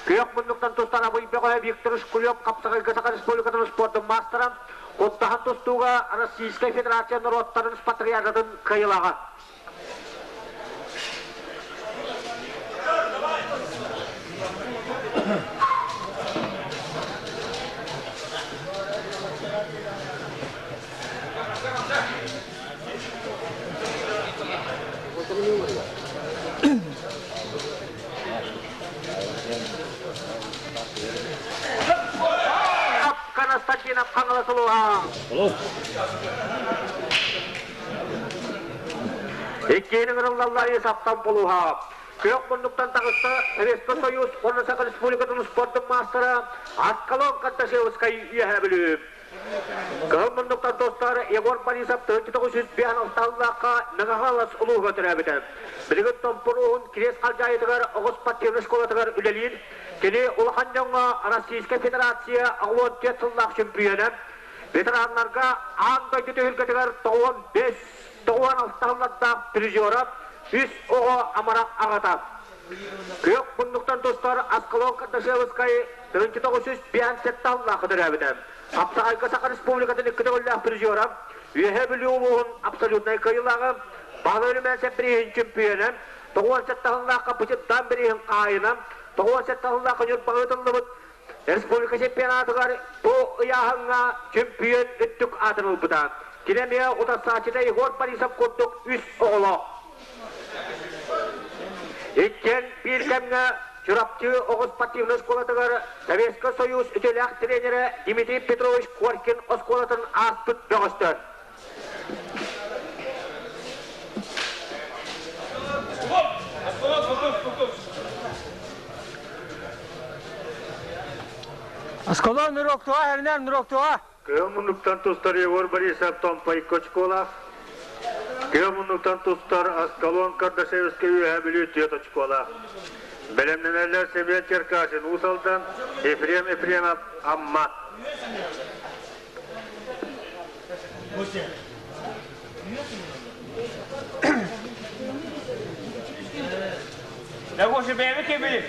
Күөх муннуктан тустар Абый бөҕөһө Виктор Шкулев хапсаҕайга Саха Республикатын спордун маастара, куттаһан тустууга Российскай Федерация норуоттарын спартакиадатын кыайыылааҕа. Константинов Хаҥалас улууһа. Иккиэн ыҥырыллаллар Исаптан полуһа. Күөх муннуктан таҕыста Советский Союз уонна Саха Республикатын спордун маастара Аскалон Карташевскай Үөһээ Бүлүү. Кыһыл муннуктан тустар Егор Борисов 1905 сыллаахха Мэҥэ-Хаҥалас улууһугар төрөөбүтэ. Билигин Томпо улууһун Кириэс Халдьаайытыгар оҕус спортивнай школатыгар үлэлиир. Кини улахан дьоҥҥо Российскай Федерация 64 сыллаах чөмпүйүөнэ. Ветераннарга аан дойду түһүлгэтигэр 95 96 сыллардаах призера, үс оҕо амарах аҕата. Күөх муннуктан тустар Аскалон Кардашевскай 1905 сыллаахха төрөөбүтэ. Хапсаҕайга Саха Республикатын икки төгүллээх призера, Үөһээ Бүлүү улууһун абсолютнай кыайыылааҕа, Баһылай Румянцев бирииһин чөмпүйүөнэ, 97 сыллаахха Пучиттан бирииһин хаһаайына, 97 сыллаахха Ньурбаҕа ыытыллыбыт Республика чемпионатыгар бу ыйааһыҥҥа чөмпүйүөн үрдүк аатын ылбыта. Кини эмиэ утарсааччыта Егор Борисов курдук үс оҕолоох. Иккиэн биир кэмҥэ Чурапчы оҕо спортивнай оскуолатыгар Советскай Союз үтүөлээх тренерэ Дмитрий Петрович Коркин оскуолатын ааспыт бөҕөстөр. Осколон нуроктуа, Эрнен нуроктуа. Кыһыл муннуктан тустар Егор Борисов Томпой очколаах. Кыһыл муннуктан тустар Аскалон Кардашевскай Үөһээ Бүлүү түөрт очколаах. Бэлэмнэнэллэр Семен Черкашин Уус Алдан, Ефрем Ефремов Амма. Да Гоша бэйэбит кэбили.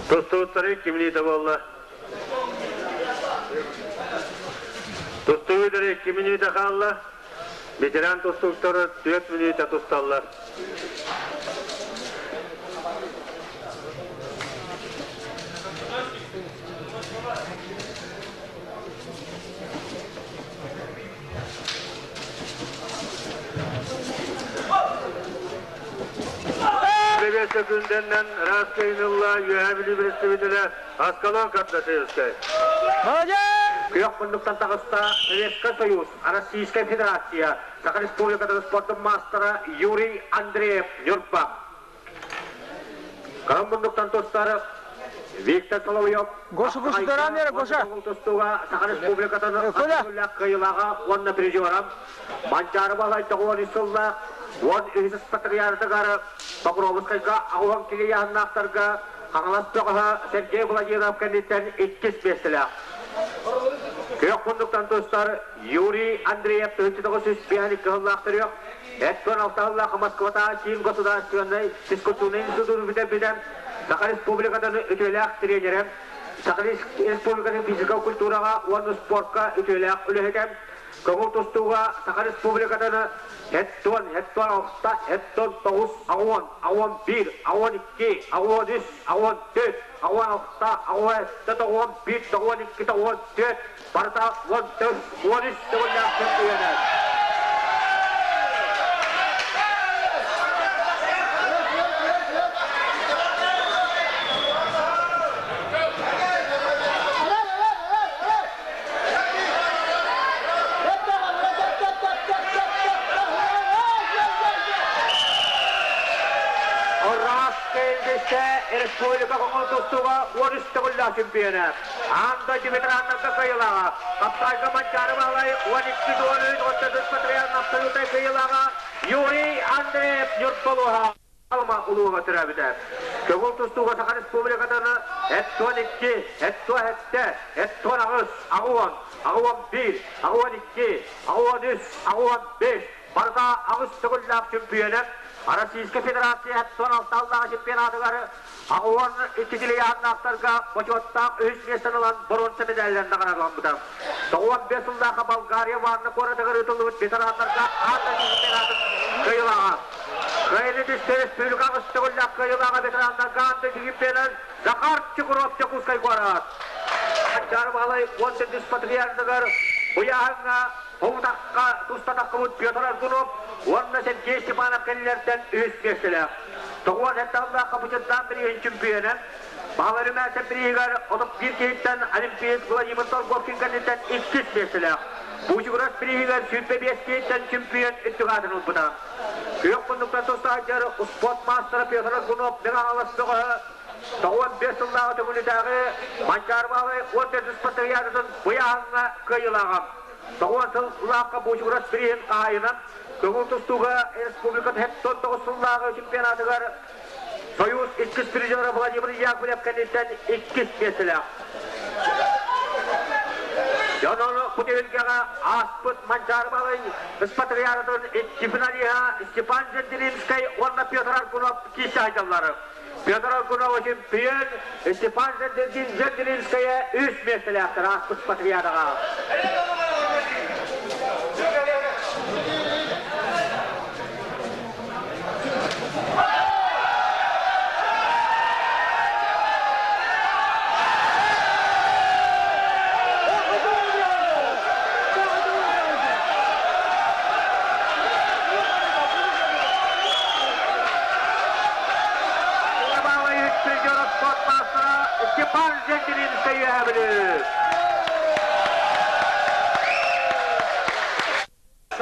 Тустууттары кимниитэ буолла? Тустууттары кимниитэ хаалла? Ветеран тустууктары түөрт мүнүүтэ тусталлар. Бэбиэскэ күндэннэн Раскайнылла Үөһээ Бүлүү представителэ Аскалон Кардашевскай. Күөх муннуктан таҕыста Советскай Союз, Российская Федерация, Саха Республикатын спордун маастара Юрий Андреев Ньурба. Кыһыл муннуктан тустар Виктор Соловьев Гоша, Гоша, дарам Гоша. Тустууга Саха Республикатын кыайыылааҕа уонна призера Манчаары Баһылай 93 сыллаах 13 спартакиадатыгар Покровскайга аҕыс киһи ыйааһыннаахтарга Хаҥалас бөҕөһө Сергей Владимиров кэнниттэн иккис миэстэлээх. Күөх муннуктан тустар Юрий Андреев 1905 кыһыллаах төрүөх, Эдгон алтаһыллаах Москватааҕы Киин государственнай физкультурнай институтун бүтэрбитэ, Саха Республикатын үтүөлээх тренерэ, Саха Республикатын физическэй культураҕа уонна спортка үтүөлээх үлэһитэ, Көҥүл тустууга Саха Республикатын Хеттон, Хеттон алта, Хеттон тоҕус, аҕыс уон, 81, 82, 83, 84, 86, 87, 91, 92, 94, барыта 14, 13 төгүллээх чөмпүйүөнэ. Кэлбиттэ республика көҥүл тустууга 13 төгүллээх чемпиона. Аан дойду ветераннарга кыайыылааҕа. Хапсаайга Манчаары Баһылай 12 13 34 патриарн абсолютнай кыайыылааҕа Юрий Андреев Ньурбалуоһа Алма улууһа төрөөбүтэ. Көҥүл тустууга Саха Республикатын эт 12, эт 7, эт 18, 80, 81, 82, 83, 85 барыта аҕыс төгүллээх чемпиона. Российскай Федерация 16 чемпионатыгар 82 килийааннаахтарга бочуоттаах үһүс миэстэни ылан боруонса медалларын наҕараадаламмыта. 95 сыллаахха Болгария Варна куоратыгар ыытыллыбыт ветераннарга аан дойду чемпионатын кыайыылааҕа. Кыайыыны түстэ республика аҕыс төгүллээх кыайыылааҕа ветераннарга аан дойду чемпионун Захар Чукров Дьокуускай куорат. Манчаары Баһылай 18 патриарныгар Буйааһыҥҥа Хомутахха тустатаххыбыт Петр Аргунов уонна Сергей Степанов кэннилэртэн үһүс миэстэлээх. 97 сыллаахха Бучурдаан бирииһин чемпионэ, Баһылай Румянцев бирииһигэр 31 киһиттэн олимпиец Владимир Торговкин кэнниттэн иккис миэстэлээх. Бучугурас бирииһигэр 25 киһиттэн чемпион үрдүк аатын ылбыта. Күөх муннуктан туста сылдьар спорт маастара Петр Аргунов Мэҥэ Хаҥалас бөҕөһө 95 сыллааҕы Төҥүлүтээҕи Манчаары Баһылай 14 спартакиадатын быйааһыҥҥа кыайыылааҕа. 90 сыллаахха Бучугурас бирииһин хаһаайынан көҥүл тустууга республика 79 сыллааҕы чемпионатыгар Союз иккис призера Владимир Яковлев кэнниттэн иккис миэстэлээх. Дьон ону бу түһүлгэҕэ ааспыт Манчаары Балай спартакиадатын икки финалиһа Степан Зенделинскэй уонна Петр Аргунов киирсэ сылдьаллар. Петр Аргунов чемпион, Степан Зенделинскэйэ үс миэстэлээхтэр ааспыт спартакиадаҕа. Степан Зенделинскэй үөһэ Бүлүү.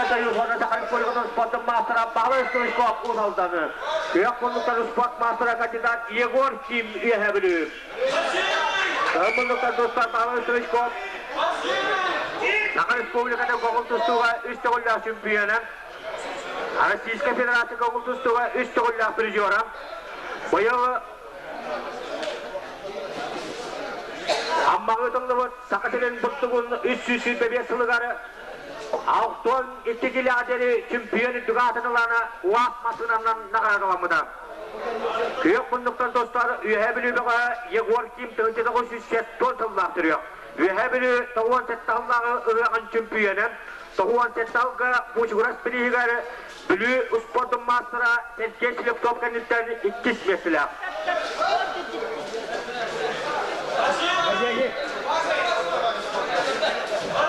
Союз уонна Саха Республикатын спортун маастара Павел Стручков Уус Алданы, күөх муннуктан спорт маастара кандидат Егор Ким Үөһэ Бүлүү. Кыһыл муннуктан тустар Павел Стручков Саха Республикатын көҥүл тустууга үс төгүллээх чемпиона, Российскай Федерация көҥүл тустууга үс төгүллээх призера. Быйыл Аммаҕа ыытыллыбыт Саха сирин бурдугун 325 сылыгар 62 килэҕэ диэри чемпион үрдүк аатын ылана УАЗ массыынанан наҕараадаламмыта. Күөх муннуктан тустар Үөһээ Бүлүү бөҕөһө Егор Ким 1970 сыллаах төрүөх. Үөһээ Бүлүү 97 сыллааҕы ыһыаҕын чемпионэ, 97 сылга Бучугурас бирииһигэр Бүлүү успуордун маастара Сергей Слепцов кэнниттэн иккис миэстэлээх.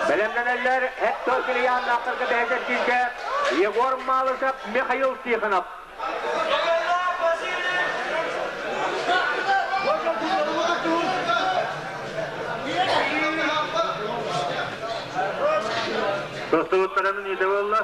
Бэлэмнэнэллэр Hector Килияннаахтарга бэһэсэргииргэ Егор Малышев, Михаил Тихонов. Тостубуттарын иитэ буолла.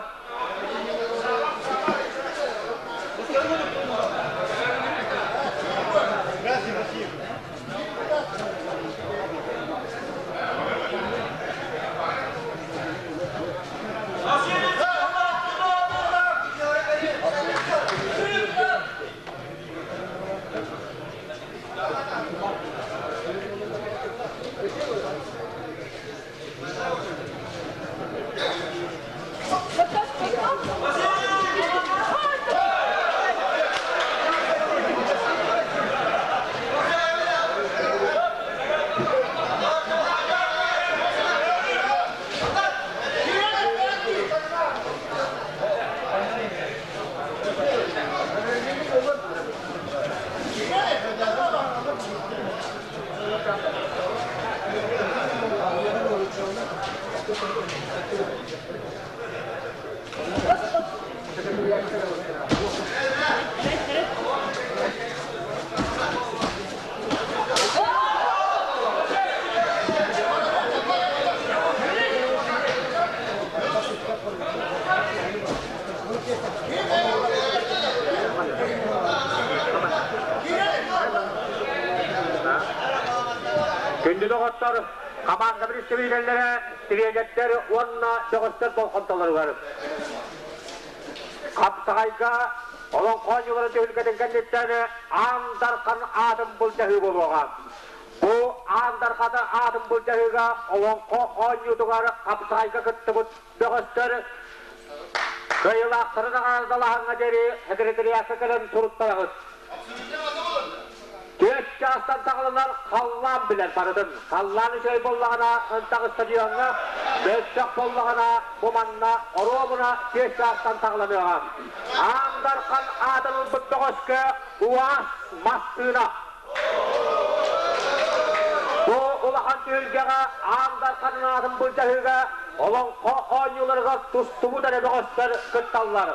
Күндү доҕоттор, хамаанда представителлэрэ, тренердэр уонна бөҕөстөр болҕомтолоругар. Хапсаҕайга Олоҥхо оонньууларын түһүлгэтин кэнниттэн Аан Дархан аатын былдьаһыы буолуоҕа. Бу Аан Дархан аатын былдьаһыыга Олоҥхо оонньуутугар хапсаҕайга кыттыбыт бөҕөстөр кыайыылаахтары наҕараадалааһыҥҥа диэри секретариакка кэлэн суруттараҕыт. Түөрт чаастан саҕаланар халлаан билэр барытын. Халлаан үчүгэй буоллаҕына ынтах стадиоҥҥа, мөлтөх буоллаҕына бу манна оруобуна түөрт чаастан саҕаланыаҕа. Аан Дархан аатын ылбыт бөҕөскө УАЗ массыына. Бу улахан түһүлгэҕэ Аан Дарханын аатын былдьаһыыга Олоҥхо оонньууларыгар тустубут эрэ бөҕөстөр кытталлар.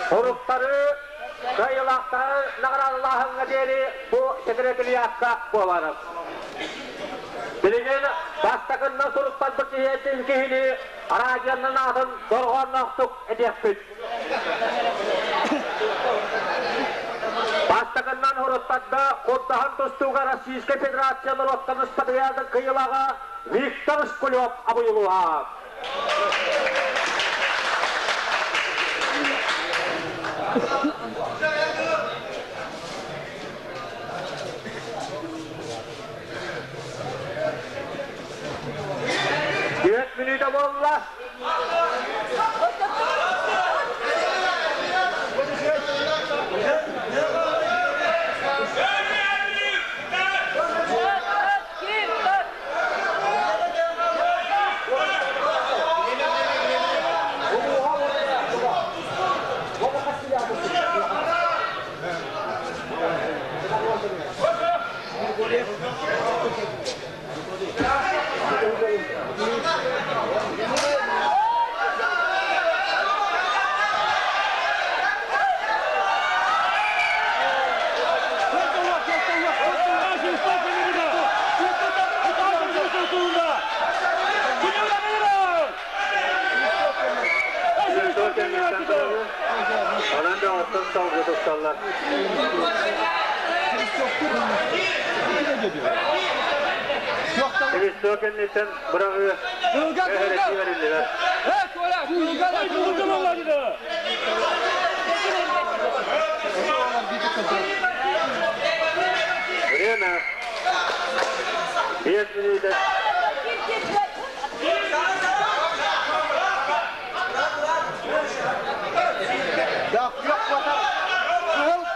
Суруктары кыайыылаахтары наҕараадалааһыҥҥа диэри бу секретариатка буолар. Билигин бастакыннан суруктарбыт киһиэтин киһини радионан аатын дорҕоонноохтук этиэхпит. Бастакыннан уруттарда Курдаһан тустууга Российскай Федерация норуоттарын спартакиадатын кыайыылааҕа Виктор Шкулев абыйылуоһа. Түөрт мүнүүтэ буолла. Онон да оттон салгы тусталлар. Свисток кэнниттэн быраҕыы өһөрөтүү бэриллибэт. Время. 5 мүнүүтэ.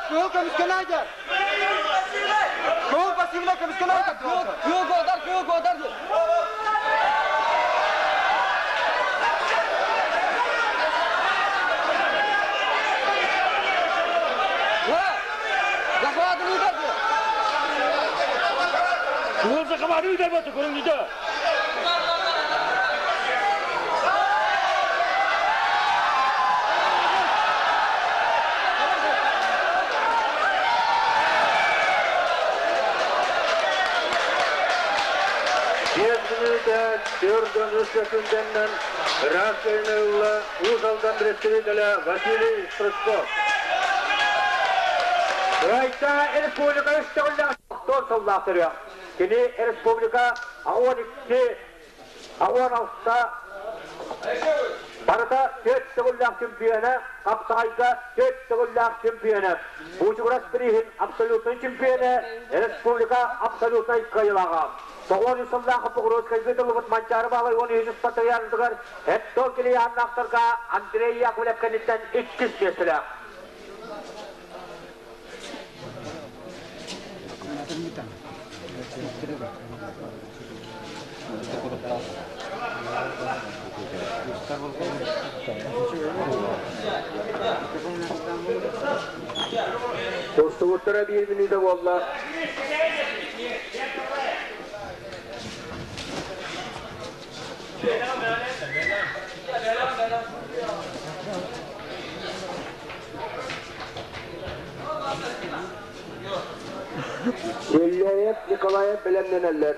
Кыыл көмүскэнээдэр! Кыыл пассивна көмүскэнээдэр! Кыыл куотар, кыыл куотар! Кыыл захваты ыытарбаты көрүҥнүтэ. Биэс мүнүүтэ төрдөн үс сөкүндэннэн ыраас кыайыыны ылла Уус Алдан представителэ Василий Стручков. Кыайда республика үс төгүллээх сыллаах төрүөх. Кини республика 12 16 барыта төрт төгүллээх чемпиона, хапсаҕайга төрт төгүллээх чемпиона, Буучугурас бирииһин абсолютнай чемпиона, республика абсолютнай кыайыылааҕа. 93 сыллаах Покровскайга тылыбыт Манчаары Баалай 13 спартакиадатыгар Эптон Килияаннаахтарга Андрей Яковлев кэнниттэн иккис миэстэлээх. Тустубуттара биир мүнүүтэ буолла. Сельяев Николаев бэлэмнэнэллэр.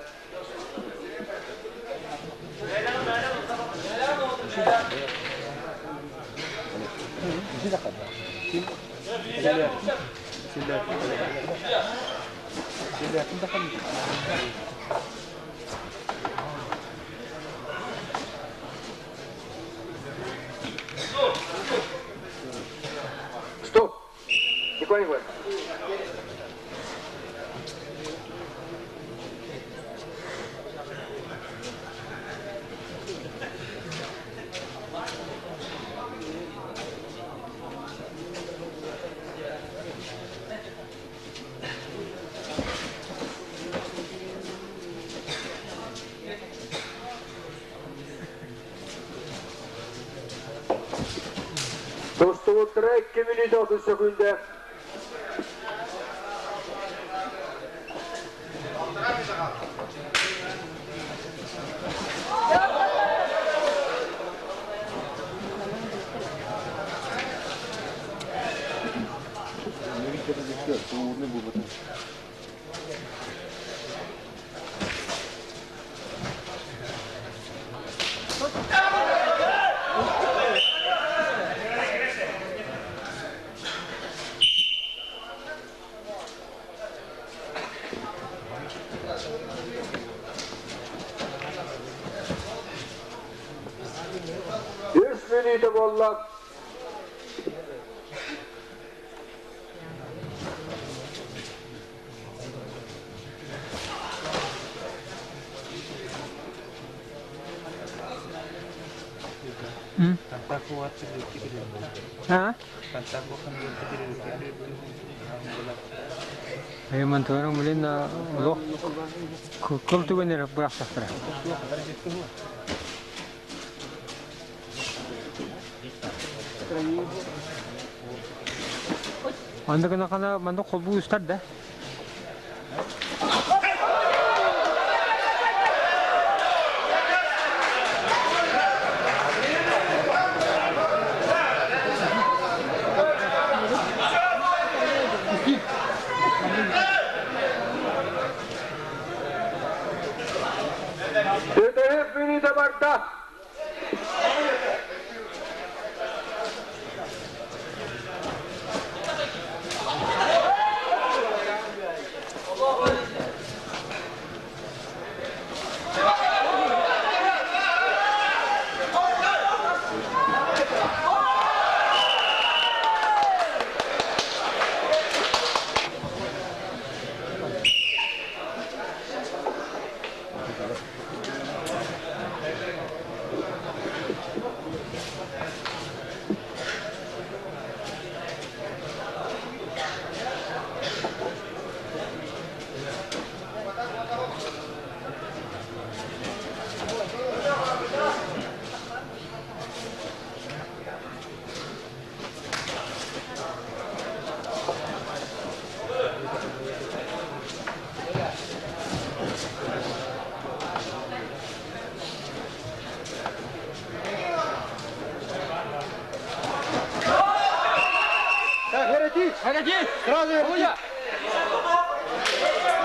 Стоп! Николай Николаевич. Тустубуттара 2 мүнүүтэ 30 сөкүүндэ. Үс мүнүүтэ буолла. Мантуарың билин олох кыл түгэннэр бырахтахтара. Анда гына хана манда холбуу устар да. Бүтэһик мүнүүтэ барда. Так, Heretic! Heretic! Сразу Heretic! Володя!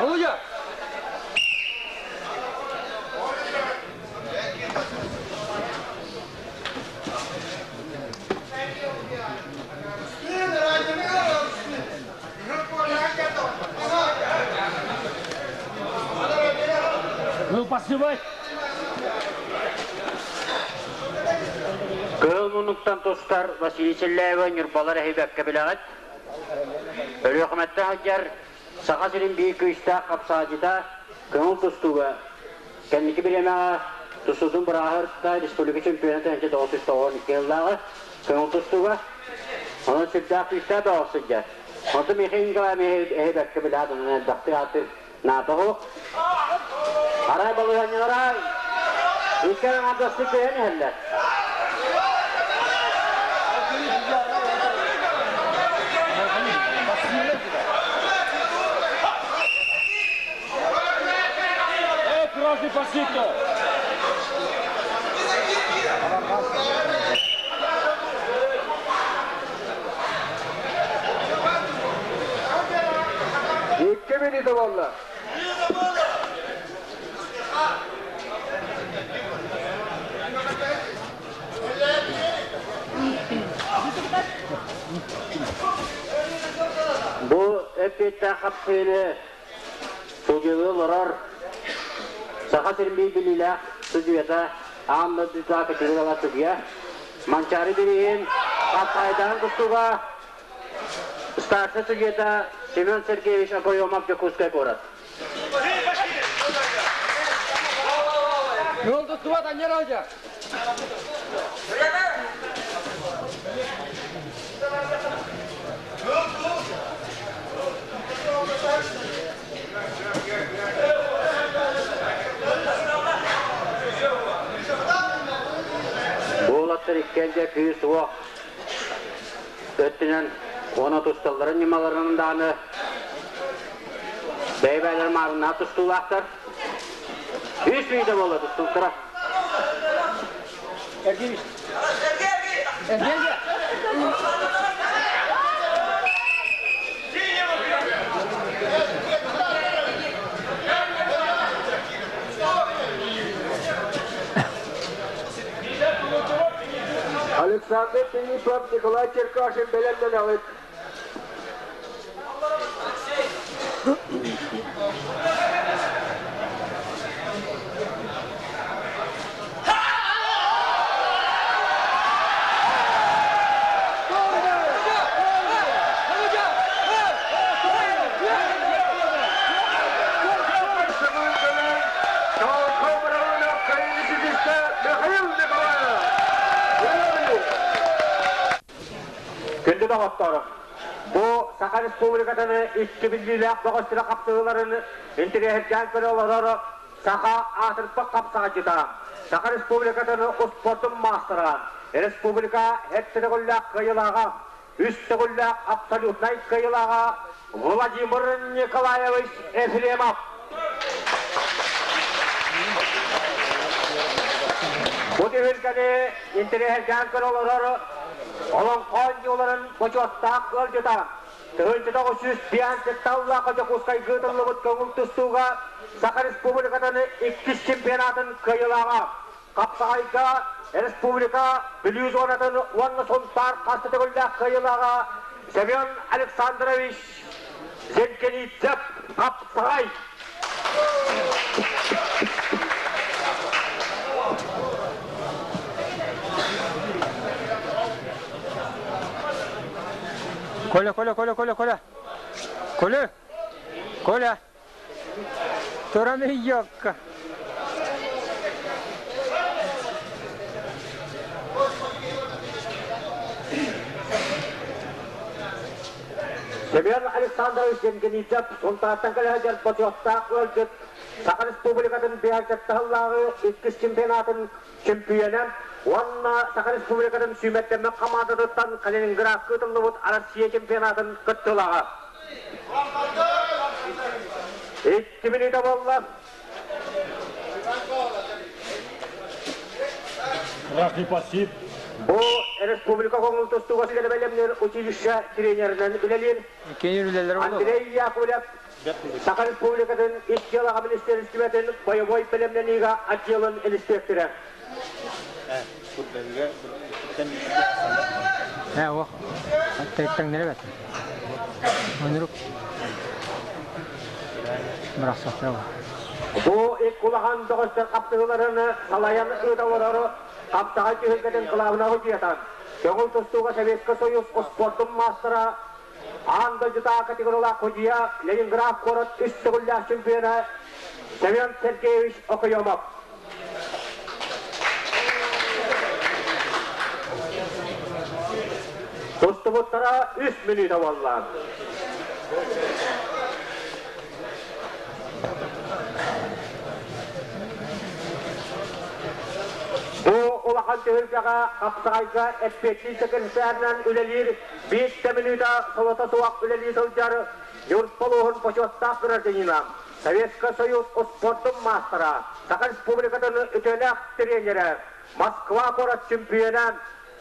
Володя! Ну, посылай! Кыһыл муннуктан тустар Василий Селляева Ньурбалар эһибэккэ билэҕит. Өлүөхүмэттэ сылдьар Саха сирин биир күүстээх хапсаадьыта көҥүл тустууга кэнники бириэмэҕэ тустуутун бырааһырта республика чемпионата 1992 сыллааҕы көҥүл тустууга. Онон сүрдээх күүстээх бөҕөх сылдьар. Онтон Михаил Николаевич эһибэккэ билэҕит, онон элбэхтик ааттыыр наада суох. Арай балаһыанньалара икки аҥаардастыы көһөн иһэллэр. Красный пасито! Икки мүнүүтэ буолла. Бу эппиэттээх хапсыыны Судьуйалыы олорор Саха сирин биир билиилээх судьуйата аан дойдутааҕы категориялаах судьуйа Манчаары бирииһин хапсаайдаһын тустууга старшай судьуйата Семен Сергеевич Окоемов Дьокуускай куорат. Yol tuttuva da nere hoca? Бу уолаттар иккиэн дьэ күүс-уох өттүнэн уонна тусталларын ньымаларынан даҕаны бэйэ-бэйэлэрин маарыннаах тустуулаахтар. Үс мүнүүтэ буолла тустууктара. Эргий. Эргий. Александр Филиппов, Николай Черкашин бэлэмнэнэҕит. Күндү доҕотторум, бу Саха Республикатын икки биллиилээх бөҕөстөрө хапсыһыыларын интэриэһиргээн көрө олорор Саха аатырбыт хапсаҕайдьыта, Саха Республикатын успуордун маастара, республика сэттэ төгүллээх кыайыылааҕа, үс төгүллээх абсолютнай кыайыылааҕа Владимир Николаевич Ефремов. Бу түһүлгэни интэриэһиргээн көрө олорор Олоҥхо оонньууларын бочуоттаах ыалдьыта 1905 сыллаахха Дьокуускайга ыытыллыбыт көҥүл тустууга Саха Республикатын иккис чемпионатын кыайыылааҕа Хапсаҕайга республика Бүлүү зонатын уонна Сунтаар хас да төгүллээх кыайыылааҕа Семен Александрович Зенкенидзев Хапсаҕай. Коля, Коля, Коля, Коля, Коля. Коля! Коля! Туран ыйыакка. Семен Александрович Евгеньевич Сунтаартан кэлэ сылдьар бочуоттаах ыалдьыт Саха Республикатын биһэргэттаһыллааҕы иккис чемпионатын чемпионэ уонна Саха Республикатын сүүмэрдэммит хамаандатыттан Калининградка ыытыллыбыт Россия чемпионатын кыттыылааҕа. Икки мүнүүтэ буолла. Бу республика көҥүл тустууга бэлэмнир училище тренеринэн үлэлиир. Андрей Яковлев Саха Республикатын ис дьыалаҕа министиэристибэтин бойобуой бэлэмнэниигэ отделын инспектора. Ээ, ох, тэҥнэрэ бэт. Онурук бырахсахтара бар. Бу ик улахан бөҕөстөр хапсыһыыларын салайан ыыта олорор Хаптаҕай түһүлгэтин кылаабына судьуйата, көҥүл тустууга Советскай Союз спордун маастара, аан дойдутааҕы категориялаах судьуйа Ленинград куорат үс төгүллээх чемпиона Семен Сергеевич Окоемов. Тустубуттара үс мүнүүтэ буолла. Бу улахан түһүлгэҕэ хапсаҕайга эппиэттиир секретарынан үлэлиир биир да мүнүүтэ солото суох үлэлии сылдьар Ньурба улууһун бочуоттаах гражданина Советскай Союз спордун маастара, Саха Республикатын үтүөлээх тренерэ, Москва куорат чемпиона,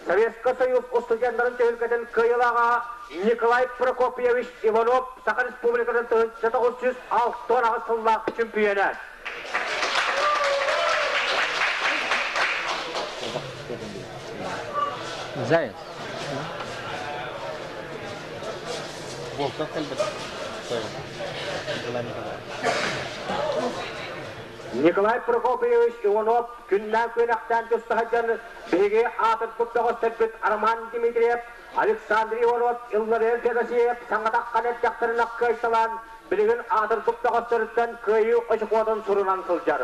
Советскай Союз устудьуоннарын түһүлгэтин кыайыылааҕа Николай Прокопьевич Иванов Саха Республикатын 1968 сыллаах чемпиона. Заяц. Волков кэлбит. Николай Прокопьевич Иванов күннээн күөнэхтээн туста сылдьан биһиги аатырбыт бөҕөстөрбүт Роман Дмитриев, Александр Иванов, Илларион Федосеев саҥатаххан эрдэхтэринэ кыайталаан билигин аатырбыт бөҕөстөрүттэн кыайыы очукуотун сурунан сылдьар.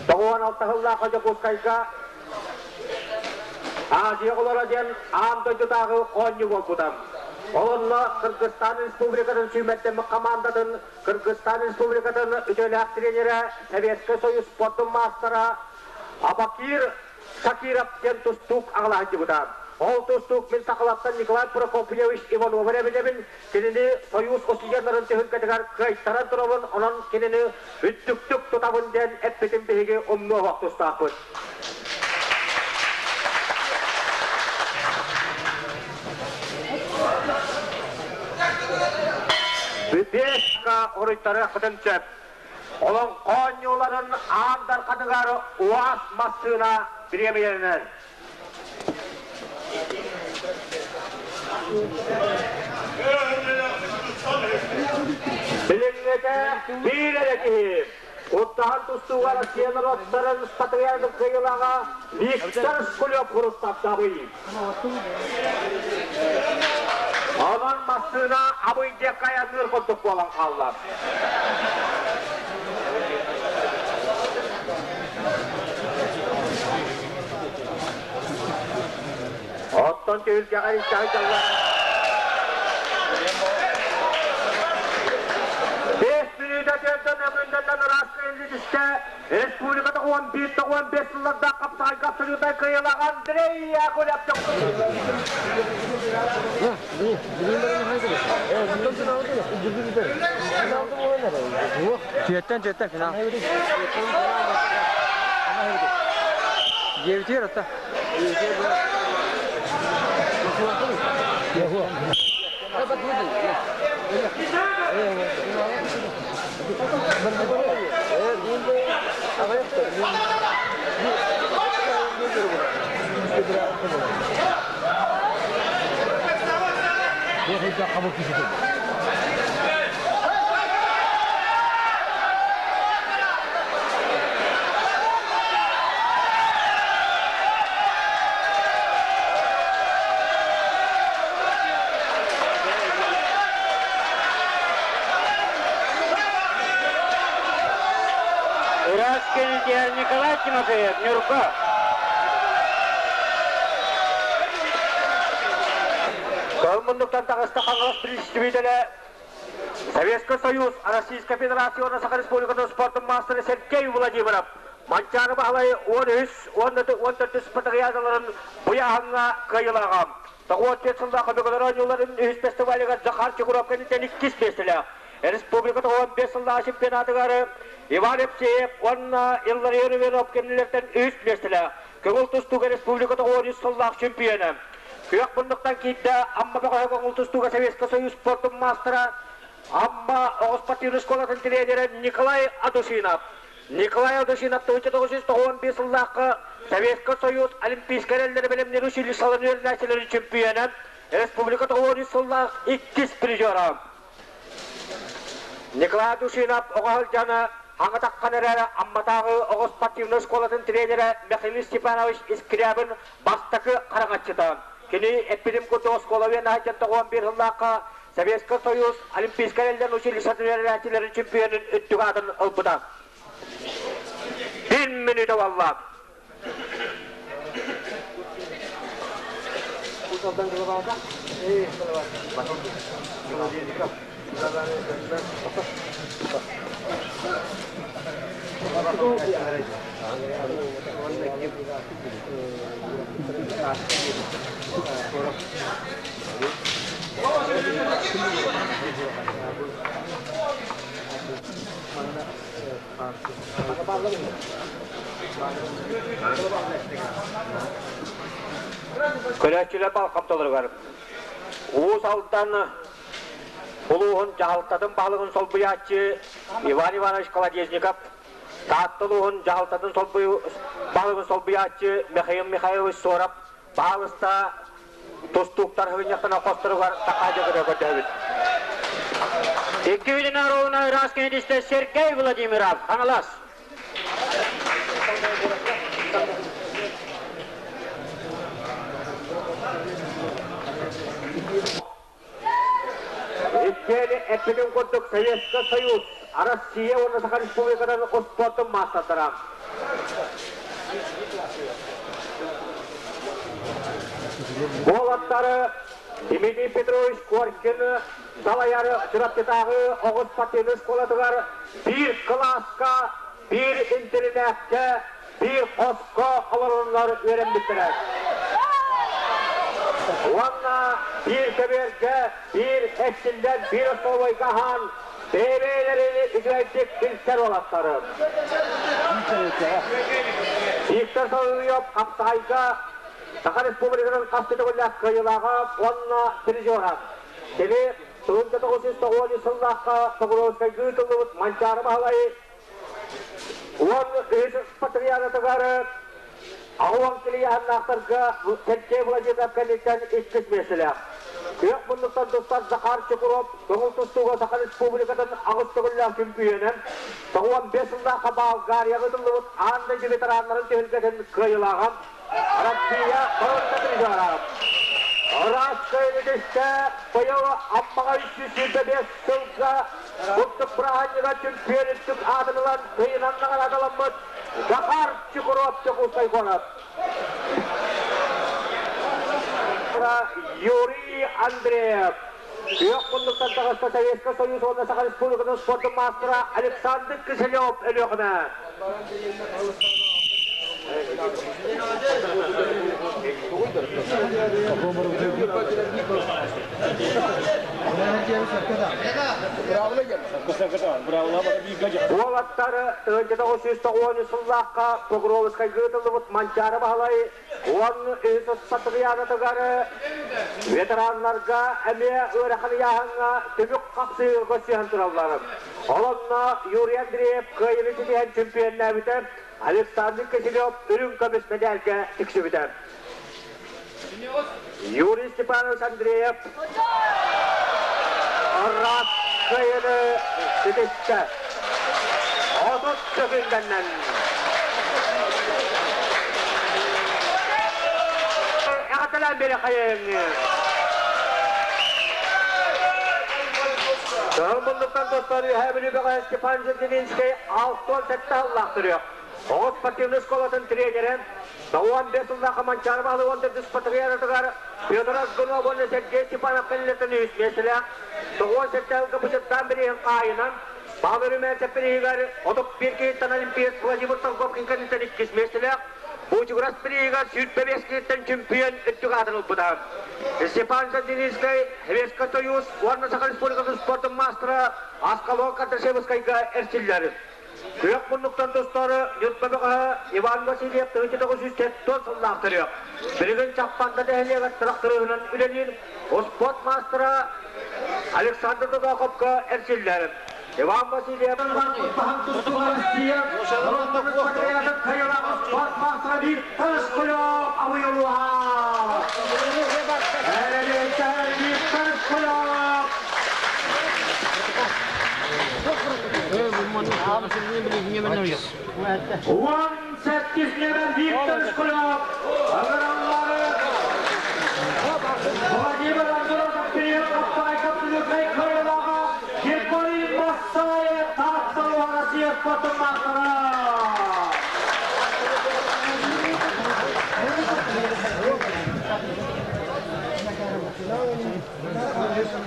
Тоҕуон алтаһыллаах Дьокуускайга Азия оҕолоро диэн аан дойдутааҕы оонньуу буолбута. Ол онно Кыргызстан Республикатын сүүмэрдэммит хамаандатын Кыргызстан Республикатын үтүөлээх тренерэ, Советскай Союз спордун маастара Абакир Шакиров диэн тустуук аҕала сылдьыбыта. Ол тустуук мин Сахалаттан Николай Прокопьевич Ивановы эрэ билэбин, кинини Союз студеннарын түһүлгэтигэр кыайтаран турабын, онон кинини үрдүктүк тутабын диэн эппитин биһиги умнуох тустаахпыт. Бүпиэскэ уруйтарыахпытын сөп. Олоҥхо оонньууларын аан дарханыгар УАЗ массыына бириэмийэлэнэр. Билиҥҥитэ биир эрэ киһи Куттаһан тустууга Россия норуоттарын патриархын кыайыылааҕа Виктор Шкулев Хрусталь Онон массыына Абый диэки айанныыр курдук буолан хаалла. Оттон түһүлгэҕэ илдьэ сылдьаллар. Бэс мүнүүтэ төрдөн өҥүндэтэн ыраас кыайыы түстэ. Республика 11-15 сыллардаах хапсаҕайга абсолютнай кыайыылаах Андрей Яковлев. Түөттэн түөттэн финал. Девятир отта. Ыраас кэнитигэр Николай Тимофеев, Ньурба. Кыл муннуктан таҕыста Хаҥалас представителэ Советский Союз, Российская Федерация уонна Саха Республикатын спордун маастара Сергей Владимиров Манчаары Баһылай 13 уонна 14 спартакиадаларын буйааһыҥҥа кыайыылааҕа. 94 сыллаах өбүгэлэр оонньууларын үһүс фестивалыгар Захар Чукуров кэнниттэн иккис миэстэлээх. Республика 95 сыллаах чемпионатыгар Иван Евсеев уонна Илларион Иванов кэннилэртэн үһүс миэстэлээх. Көҥүл тустууга республика 93 сыллаах чемпиона. Күөх муннуктан киирдэ Амма бөҕөһө көҥүл тустууга Советский Союз спордун маастара Амма оҕо спортивнай школатын тренерэ Николай Адушинов. Николай Адушинов 1995 сыллаахха Советский Союз Олимпийскай эрэллэри бэлэмниир училищеларын үөрэнээччилэрин чемпиона, республика 93 сыллаах иккис призера. Николай Адушинов оҕо сылдьан хаҥатаххан эрэ Амматааҕы оҕо спортивнай школатын тренерэ Михаил Степанович Скрябин бастакы хараҥаччыта. Кини эппитим курдук оскуола үөрэнээччитин 91 сыллаахха Советский Союз Олимпийскай эрэллэрин училищетын үөрэнээччилэрин чемпионун үрдүк аатын ылбыта. Bir мүнүүтэ буолла. Көрөөччүлэр балхамталарыгар Уус Алдан улууһун дьаһалтатын баһылыгын солбуйааччы Иван Иванович Колодезников. Таатта улууһун дьаһалтатын баһылыгын солбуйааччы Михаил Михайлович Суорап баһаалыста тустууктар хыгынньахтана хосторугар такаадьа көрдөһөбүт. Икки үйдүнэ ровно ыраас кенедистэ Сергей Владимиров, Хаҥалас. Иккиэни эппитин курдук Советскай Союз, Россия уонна Саха Республикатын успуортун маастардара. Уолаттары Дмитрий Петрович Коркин салайар Чурапчытааҕы оҕус спортивнай школатыгар биир кылааска, биир интэринээккэ, биир хоско олороннор үөрэммиттэрэ. Уонна биир көбүөргэ, биир эрчиллэн, биир остолобуойга аһаан, бэйэ-бэйэлэрин үчүгэйдик билсэр уолаттары. Виктор Соловьев хапсаҕайга Саха Республикатын хас төгүллээх кыайыылааҕа уонна призера. Кини 1990 сыллаахха Покровскайга ыытыллыбыт Манчаары Баһылай уон үһүс патриархатыгар аҕыс килийааннаахтарга Сергей Владимиров кэнниттэн иккис миэстэлээх. Күөх муннуктан тустар Захар Чукуров көҥүл тустууга Саха Республикатын аҕыс төгүллээх чөмпүйүөнэ, 95 сыллаахха Болгарияҕа ыытыллыбыт аан дойду ветераннарын түһүлгэтин кыайыылааҕа, Россия боруонса призера. Ыраас кыайыытыста быйыл Аммаҕа 325 сылга курдук бырааһынньыга чөмпүйүөн үрдүк аатын ылан кыайынан наҕараадаламмыт Захар Чукуров Дьокуускай куорат. Юрий Андреев. Күөх муннуктан таҕыста Советскай Союз уонна Саха Республикатын спордун маастара Александр Киселев Өлүөхүмэ. Уолаттар 1993 сыллаахха Покровскайга ыытыллыбыт Манчаары Баһылай 13 Патрианатыгар ветераннарга эмиэ ыарахан ыйааһыҥҥа түмүк хапсыһыыга көрсүһэн тураллар. Олонно Юрий Андреев кыайыыны ситиһэн чемпионнаабыта, Александр Киселев үрүҥ көмүс мэдээлгэ тиксибитэ. Юрий Степанович Андреев ыраас кыайыыны ситистэ. 30 сөкүүндэннэн. Эҕэрдэлээн биэриэххэйиҥ. Кыһыл муннуктан тостор Үөһээ Бүлүү бөҕө Степан Зелинскэй 67 сыллаах төрүөх. Оҕо спортивнай школатын тренерэ, 95 сыллаах Манчаары Баһылай уонна төрдүс патриархатыгар Петр Аргунов уонна Сергей Степанов кэннилэртэн үһүс миэстэлээх, 97 сылга бычыттаан бирииһин хаайынан, Павел Румянцев бирииһигэр 31 киһиттэн олимпиец Владимир Торговкин кэнниттэн иккис миэстэлээх, Буучугурас бирииһигэр 25 киһиттэн чемпион үрдүк аатын ылбыта. Степан Сандининскай Советскай Союз уонна Саха Республикатын спордун маастара Аскалон Кардашевскайга эрчиллэр. Күөх муннуктан тустар Ньурба бөҕөһө Иван Васильев 1974 сыллаах төрүөх. Билигин Чаппанда нэһилиэгэр тырахтарыһынан үлэлиир успуорт маастара Александр Додоховка эрчиллэр. Иван Васильев Россия спорт маастара Виктор Шкулев абыйылуха! Виктор Шкулев! 18 нөмір Виктор Шкулев! Агыраллары Владимир Андронов прием қаптағай каптылықай кайылаға Григорий Массаев Таатталуға Россия спортын мастері!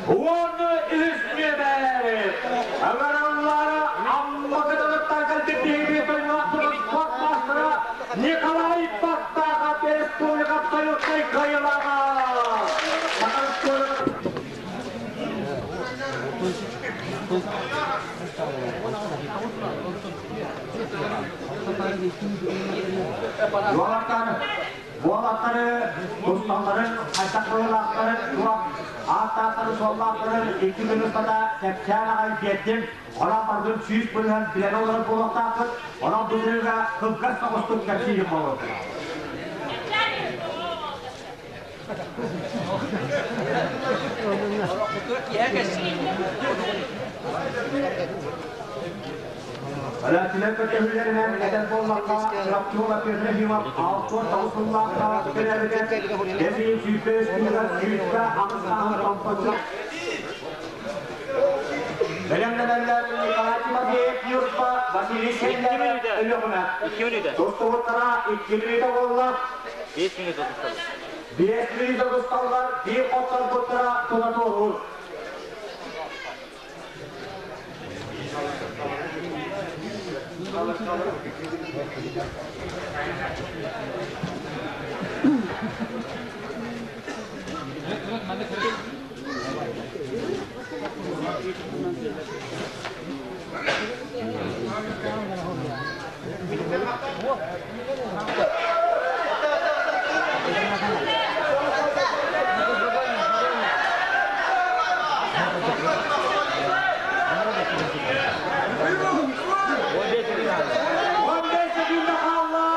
13 нөмір Агыраллары Амма кытылыттан кэлбит биһиги спорт мастера Николай Баттахов Республика абсолютный кыайыылааҕа! Уолаттар Уолаттары тусталларын, хайдах быһыылаахтарын, туох ааттаахтарын-суоллаахтарын икки күн устата кэпсээн аҕай биэрдим. Онон барытын 100% билэн олорор буолуохтаахпыт. Онон бу сырыыга кылгас соҕустук кэпсиирим буолуо. Өлөөччүлэр көтөһүүлэринэн этэр буоллахха, Чурапчыга Петр Ефимов 69 сыллаахха төрөөбүтэ, Кэсиин 105 күнүгэр 108 сааһын томточчу Бэлэмнэнэллэр Николай Тимофеев Ньурба, Василий Сеннеров Өлүөхүмэ. Тустубуттара 2 мүнүүтэ буолла. 5 мүнүүтэ тусталлар. 5 мүнүүтэ тусталлар, биир хотторбуттара тула туоруур. Секунда хаалла.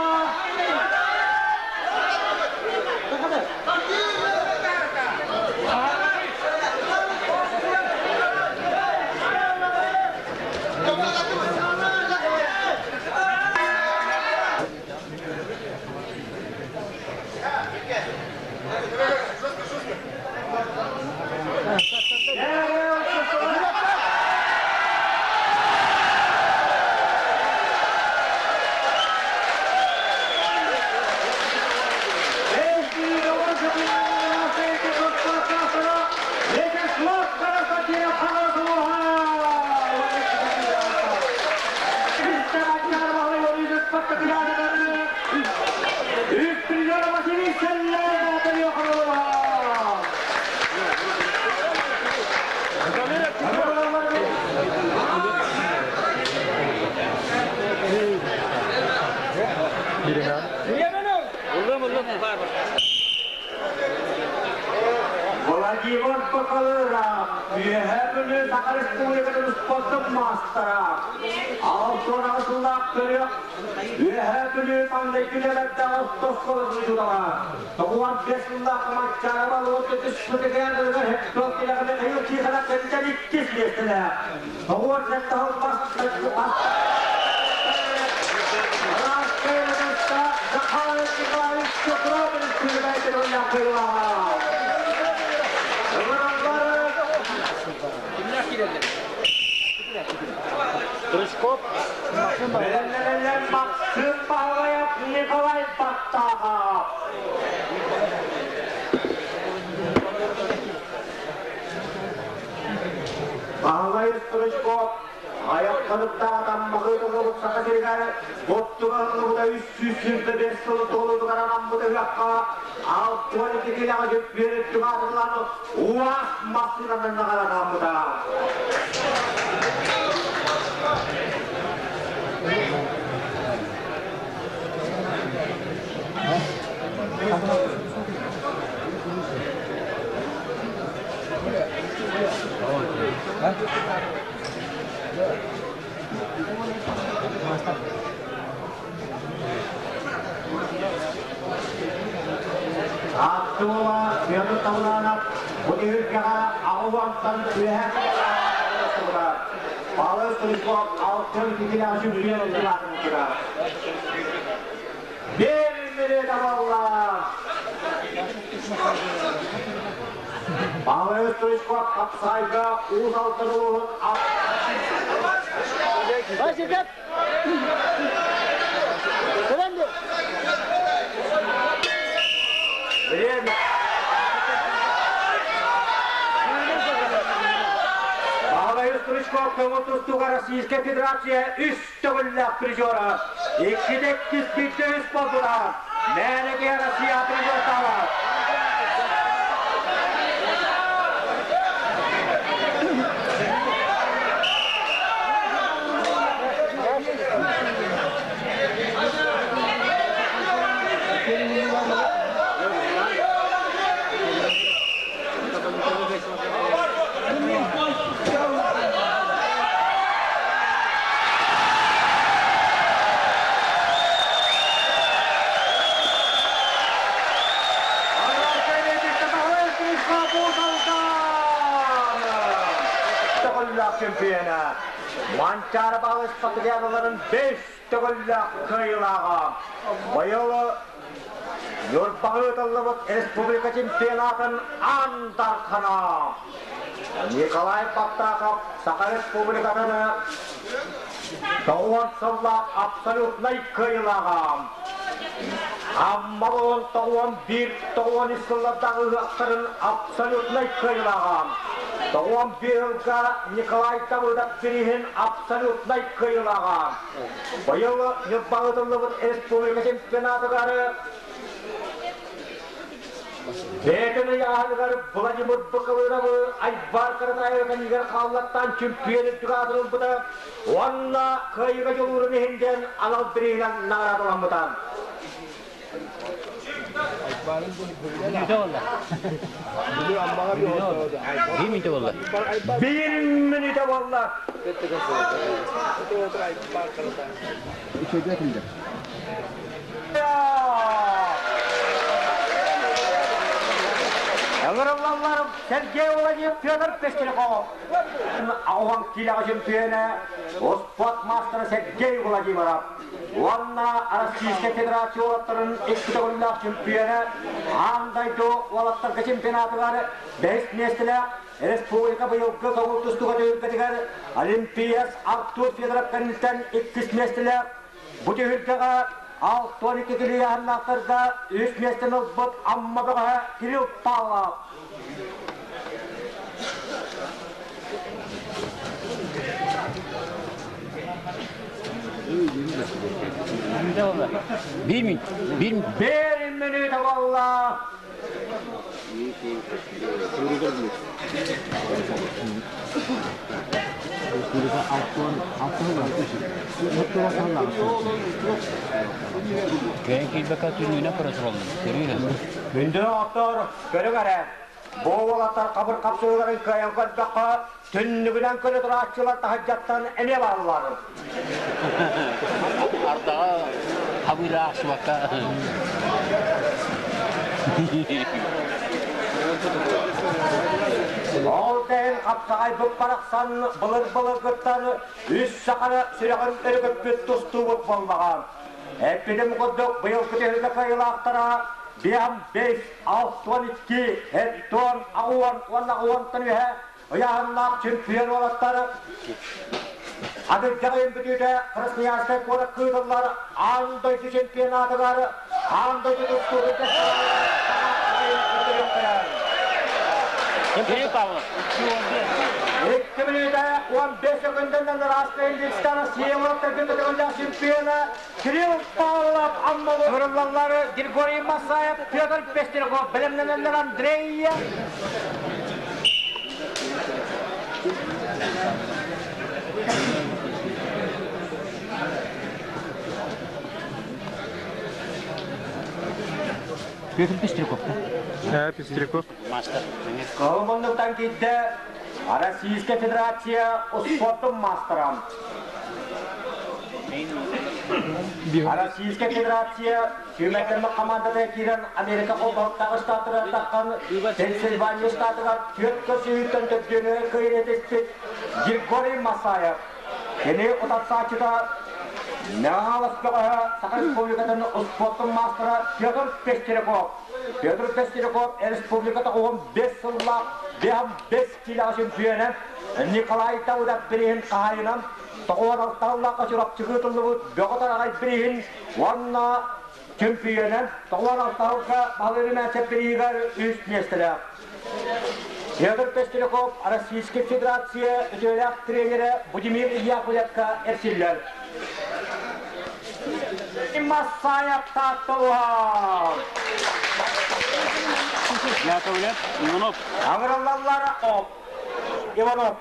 Владимир Бакалыров, Үөһээ Бүлүү Саха Республикатын спортун маастара. Алтын сыллаах төрүөх Үөһээ Бүлүү маҥнайгы нөмэрдээх орто оскуолатын учуутала. 95 сыллаах Маччаара балыгы түспүтүгэр Хектор килэҕэ Михаил Тихонов кэнтэн иккис миэстэлээх. 97 сыл бас Захаров Николаевич Петрович Стручков. Бэлэмнэнэллэр Максим Павлов, Николай Баттахов. Павлов Стручков аяқтарыттаах таммаҕы Саха сиригэр боттуга 325 сыл туолуутугар анаммыт ыһыахха 62 килэҕэ дьүппүөрүт тугаатылан уах массыынанан наҕараадаммыта. Аттыла Петр Тавланов бу түһүлгэҕэ аҕуантан үөһэ Павел Стручков алтын китилээх чемпион улаатынтыга. Bir минут буолла. Павел Стручков хапсайга уус алтын улуһун Василий! Время. Павел Стручков көҥүл тустууга Российская Федерация үс төгүллээх призера. Иккиде иккис биирдэ үс буолдулар. Мээнэгэ Россия призертаабат. чемпиона, Манчаары баҕалыс спартакиадаларын бэс төгүллээх кыайыылааҕа. Быйыл Ньурбаҕа ыытыллыбыт республика чемпионатын аан дархана Николай Баттахов Саха Республикатын тоҕуон сыллаах абсолютнай кыайыылааҕа. Амма буолан тоҕуон биир, тоҕуон үс сыллардаах ыһыахтарын абсолютнай кыайыылааҕа. Тоҕуон биир сылга Николай Давыдов бирииһин абсолютнай кыайыылааҕа. Быйыл Ньурба ыытыллыбыт республика чемпионатыгар Бэйэтин ыйааһыныгар Владимир Быкылыновы Айбар Каратаева кэннигэр хааллаттаан чемпион үрдүк аатын ылбыта уонна кыайыыга дьулуурун иһин диэн анал бирииһинэн наҕараадаламмыта. Биир мүнүүтэ буолла. Биир мүнүүтэ буолла. Ыҥырыллаллар Сергей Владимир Федор Пестряков. Аҕуһан киилэҕэ чемпионэ, спорт маастара Сергей Владимиров уонна Российскай Федерация уолаттарын икки төгүллээх чемпионэ, аан дойду уолаттарга чемпионатыгар бэһис миэстэлээх республика быйылгы көҥүл тустууга түһүлгэтигэр Олимпиец Артур Федоров кэнниттэн иккис миэстэлээх. Бу түһүлгэҕэ 62 килийааһыннаахтарга үс миэстэни ылбыт Амма бөҕөһө Кирилл Павлов. Биир мүнүүт. Биир Биир мүнүүтэ буолла. Кыайан киирбэккэ түннүгүнэн көрө тураллар. Көрүүнэн. Күндү оттор, көрүҥ эрэ. Бу уолаттар хабыр хапсыыларын кыайан көрдөххө, түннүгүнэн көрө турааччылар таһырдьаттан эмиэ бааллар. Ардаҕа хабыыра аахсыбакка. Ол кэһин хапсаҕайбыт барахсан былыр-былыргыттан үс саханы сүрэҕин өрүкүппүт тустуубут буоллаҕа. Эппитим курдук быйылгы түһүлгэ кыайыылаахтара биэм бэс, алтан икки, эттон, аҕуон уонна аҕуонтан үһэ ыйааһыннаах чемпион уолаттар Атырдьах ыйын бүтүүтэ Красноярскай куорат кыытыллар аан дойду чемпионатыгар аан дойду тустууга Кирилл Павлов. Икки мүнүүтэ 15 секундынан Ыраастый Индийстан Россия уолаттарга көтөҕүллээх чемпиона Кирилл Павлов Амма ыҥырыллаллар Григорий Масаев, Петр Пестерков бэлэмнэнэллэр Андрей Петр Пестряков. Да, Пестряков. Мастер. Коломоннуктан киирдэ Российская Федерация спортун мастера. Российская Федерация сүүмэрдэммит хамаандата киирэн Америка холбоһуктаах штаттарыгар таххан Пенсильвания штатыгар түөрт көрсүһүүттэн төрдүөнү кыайан этиспит Григорий Масаев. Кини утарсааччыта Мэҥэ бөҕөһө Саха Республикатын спортун маастара Петр Пестеряков. Петр Пестеряков республиката 15 сыллаах 5 киилэҕэ чемпионэ Николай Давыдов бирииһин хаһаайынан тоҕуон алталлаахха Чурапчыга ыытыллыбыт бөҕө тараҕай бирииһин уонна чемпионэ тоҕуон алталга Балыыры Мээчэп бирииһигэр үс миэстэлээх. Петр Пестряков Российскай Федерация үтүөлээх тренерэ Будимир Яковлевка эрсиллэр. Массаев Таатталуһа! Яковлев, Иванов. Аҥырыллаллар Оп. Иванов.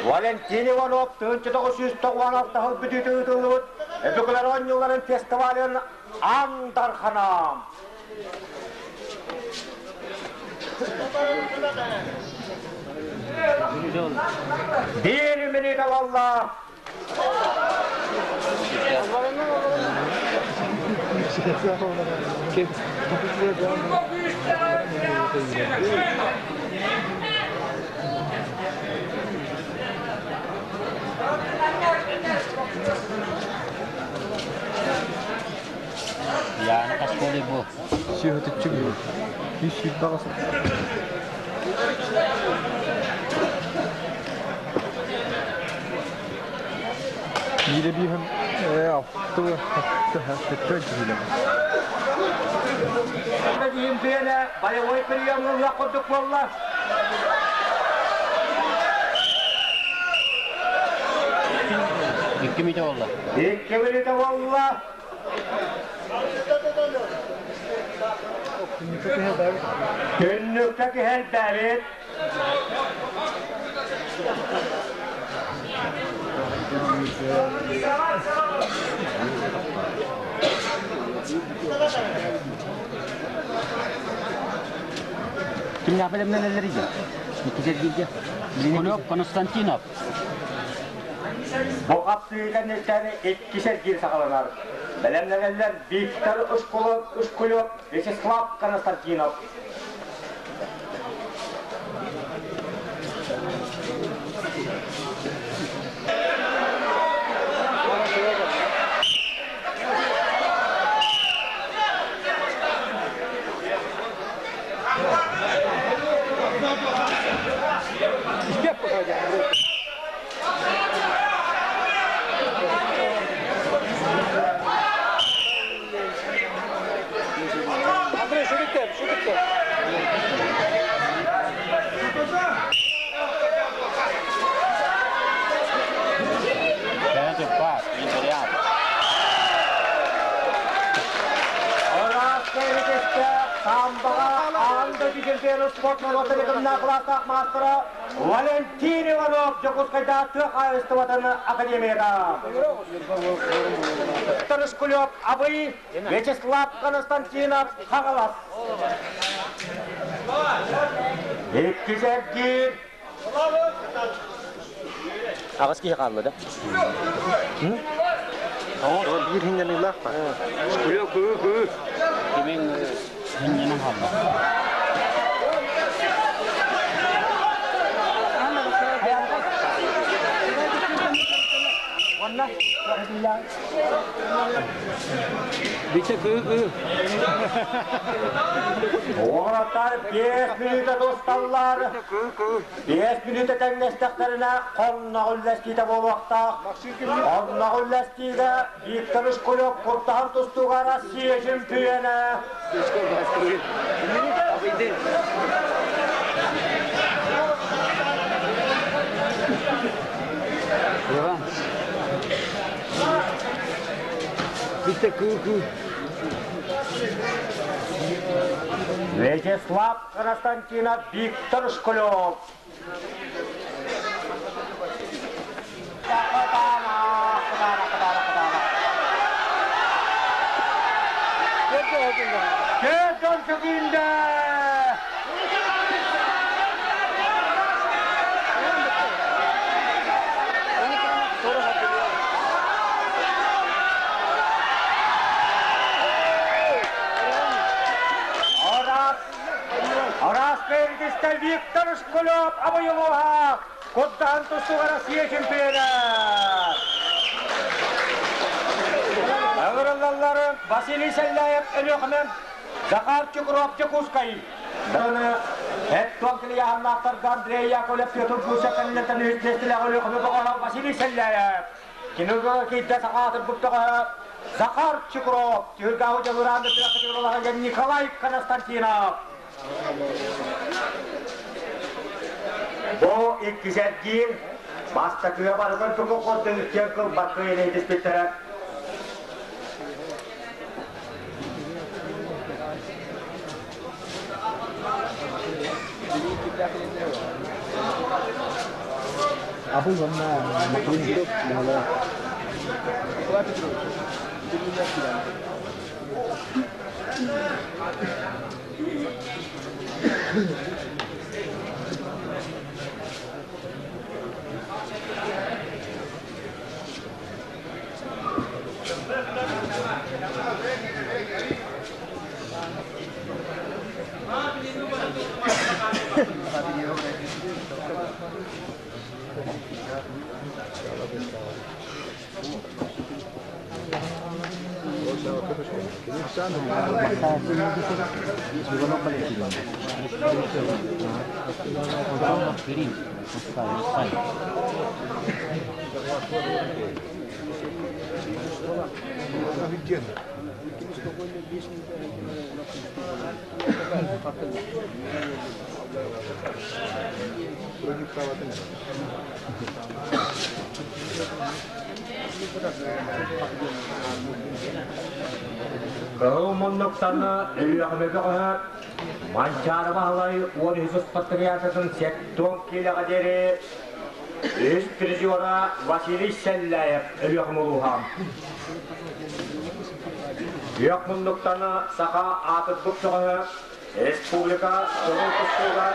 Валентин Иванов 1996 сыл бүтүүтэ ыытыллыбыт Өбүгэлэр оонньууларын фестивалын Аан Дархана. Биир мүнүүтэ буолла. Яны қасқолы бу. Сүйөтүччү бу. Үс сүрбаҕас. Биирэ бииһин алтыга сэттэ дьиһилэ. Чемпиона боевой прием ылыах курдук буолла. Икки мүнүүтэ буолла. Икки мүнүүтэ буолла. Түннүккэ киһэлбэбит. Кимнээх бэлэмнэнэллэр иде? Иккисэргииргэ. Кулев Константинов. Бу хапсыы кэнниттэн иккис эргиир саҕаланар. Бэлэмнэнэллэр Виктор Ушкулев, Вячеслав Константинов. Андрей, şu gitti, şu gitti. Самбаға аан дойду чемпиону спорт норуоттарыгымна кылаастаах маастара Валентин Иванов Дьокуускайда тыа хаһаайыстыбатын академията. Тарышкулев Абый, Вячеслав Константинов Хагалас. Иккис эргиир. Аҕыс киһи хаалла да? Биир хиннэнилаах ба. Күлө кү кү. Кимин хинненен хаалла. Бите кү кү. Оҕолоттар 5 мүнүүтэ тусталлар. 5 мүнүүтэ тэҥнэстэхтэринэ хонноҕу үллэстиитэ буолуохтаах. Хонноҕу үллэстиигэ Виктор Шкулев куртаһан тустууга Россия чемпиона. Бите кү кү. Вячеслав Константинов, Виктор Шкулев. Төрт секунда. Арас Кыргызстан Виктор Шкулев Абайылуха Куттан тустууга Россия чемпиона. Ыҥырыллаллары Василий Селляев Өлүөхүмэ, Захар Чукров Дьокуускай. Даны Эттон килияһаннаахтарга Андрей Яковлев Петр Гусев кэннилэртэн үһүс миэстэлээх Өлүөхүмэ боҕоһо Василий Селляев. Кинигэ киирдэ сахаатыр буттаҕа Захар Чукров, Түһүлгэҕэ дьулураан Николай Константинов. Бу иккис эргиир бастакыга барыгар тугу курдук иккиэн кылбакка илэйдиспиттэрэ. Абый онна Кыһыл муннуктаны Өлүөхүмэ бөҕөһө Манчаары Баһылай уон үһүс патриархатын сектон киилэҕэ диэри үһүс призера Василий Сэллээйэп Өлүөхүмэ улууһа. Күөх муннуктаны саха аатырбыт бөҕөһө республика көҥүл тустууга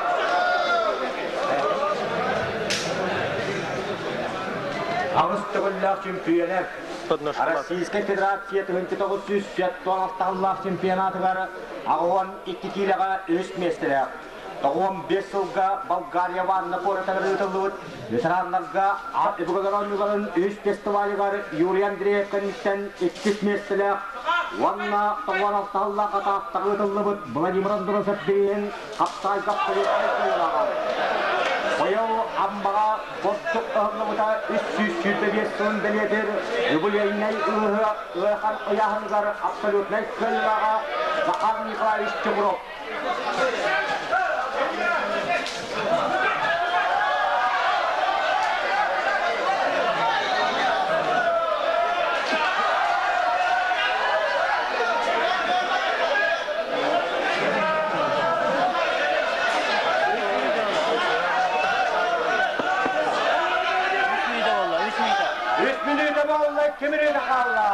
аҕыс төгүллээх чөмпүйүөнэ Российскай Федерация 1976 сыллаах чемпионатыгар 82 киилэҕэ үһүс миэстэлээх. 95 сылга Болгария Ванна куоратыгар ыытыллыбыт ветераннарга өбүгэлэр оонньууларын үһүс фестивалыгар Юрий Андреев кэнниттэн иккис миэстэлээх уонна 96 сыллаах атаахтаҕа ыытыллыбыт Владимир Андросов бирииһин хапсаайга абсолютнай кыайыылааҕа. Быйыл Аммаҕа бурдук ыһыллыбыта 325 сылын бэлиэтиир юбилейнай ыһыах ыарахан ыйааһыныгар абсолютнай кыайыылааҕа Захар Николаевич Чугуров. Үс мүнүүтэ буолла, икки мүнүүтэ хаалла.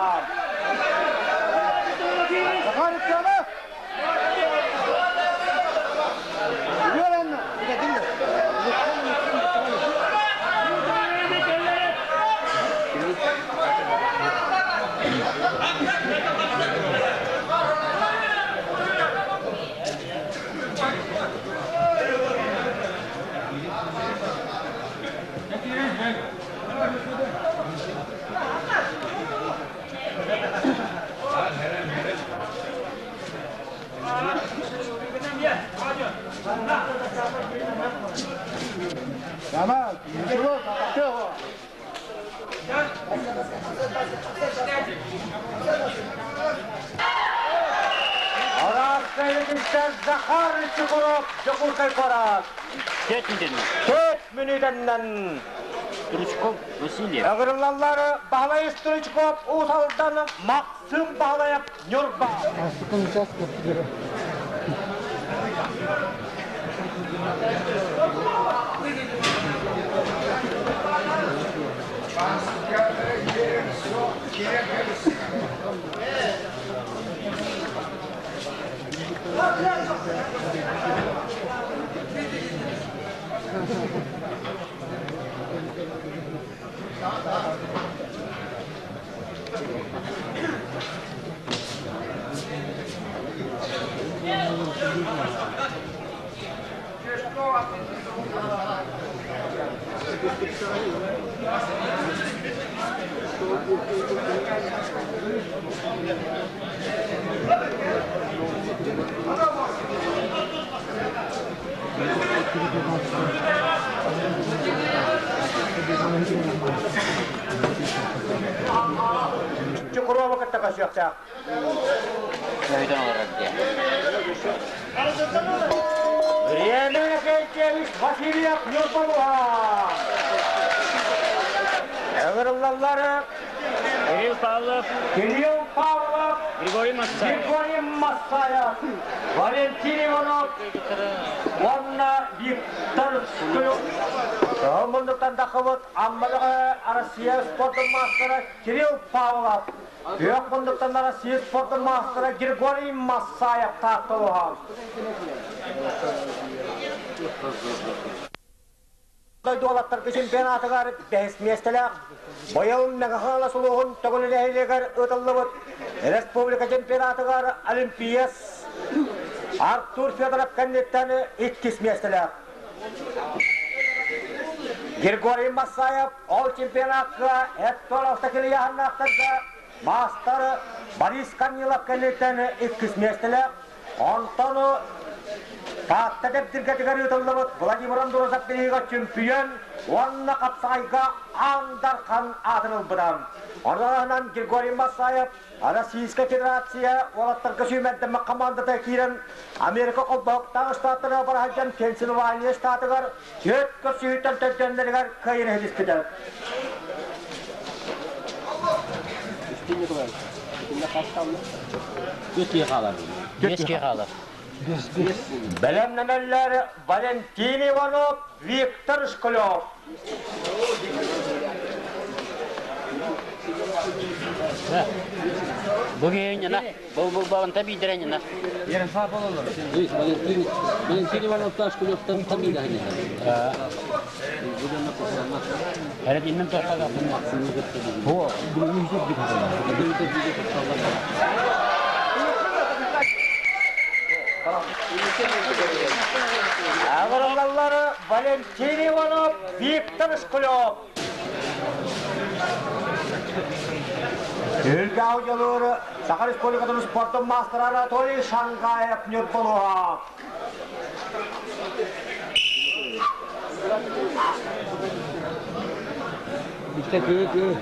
Араастаһыгыттар Захар Чукуров Дьокуускай куорат. Төрт мүнүүтэннэн Стручков Василий. Ыгырыллаллар Баһылай Стручков Уус Алдан Максим Баһылаев Ньурба. Чукурова кытта көрсүөхтээх. Время Кентевич Васильев Ньурбалуха. Ыҥырыллаллары Кирилл Павлов, Кирилл Павлов, Григорий Массаев, Григорий Массаев, Валентин Иванов уонна Виктор Скулев. Муннуктан тахыбыт Аммадаҕа Россия спордун маастара Кирилл Павлов, Күөх муннуктан Россия спордун маастара Григорий Массаев таатталуһа. Дойду чемпионатыгар бэһис миэстэлээх быйыл Мэҥэ улууһун Төгүл нэһилиэгэр ыытыллыбыт республика чемпионатыгар Олимпиец Артур Федоров кэнниттэн иккис миэстэлээх. Григорий Массаев ол чемпионатка эттон алта килияһыннаахтарга маастар Борис Корнилов кэнниттэн иккис миэстэлээх. Онтон Таатта Дэбдиргэтигэр ыытыллыбыт Владимир Андросов бириигэ чөмпүйүөн уонна хапсаҕайга Аан Дархан аатын ылбыта. Ону Григорий Массаев Российскай Федерация уолаттарга сүүмэрдэммит хамаандата киирэн Америка холбоһуктаах штаттарыгар бара сылдьан Пенсильвания штатыгар түөрт көрсүһүүттэн төрдүөннэригэр кыайыыны ситиспитэ. Бэлэмнэнэллэр Валентин Иванов, Виктор Шклев. Бүгүн бу бу баланта биидэрэнина. Валентин Иванов Шкулевтан фамилия. Эрэ иннин тоққа О, бүгүн Агырылаллары Валентин Иванов, Виктор Шклев. Түһүлгэ аудиолууру Саха Республикатын спортун маастара Анатолий Шангаев Ньурбулуһа. Битте кыы кыы.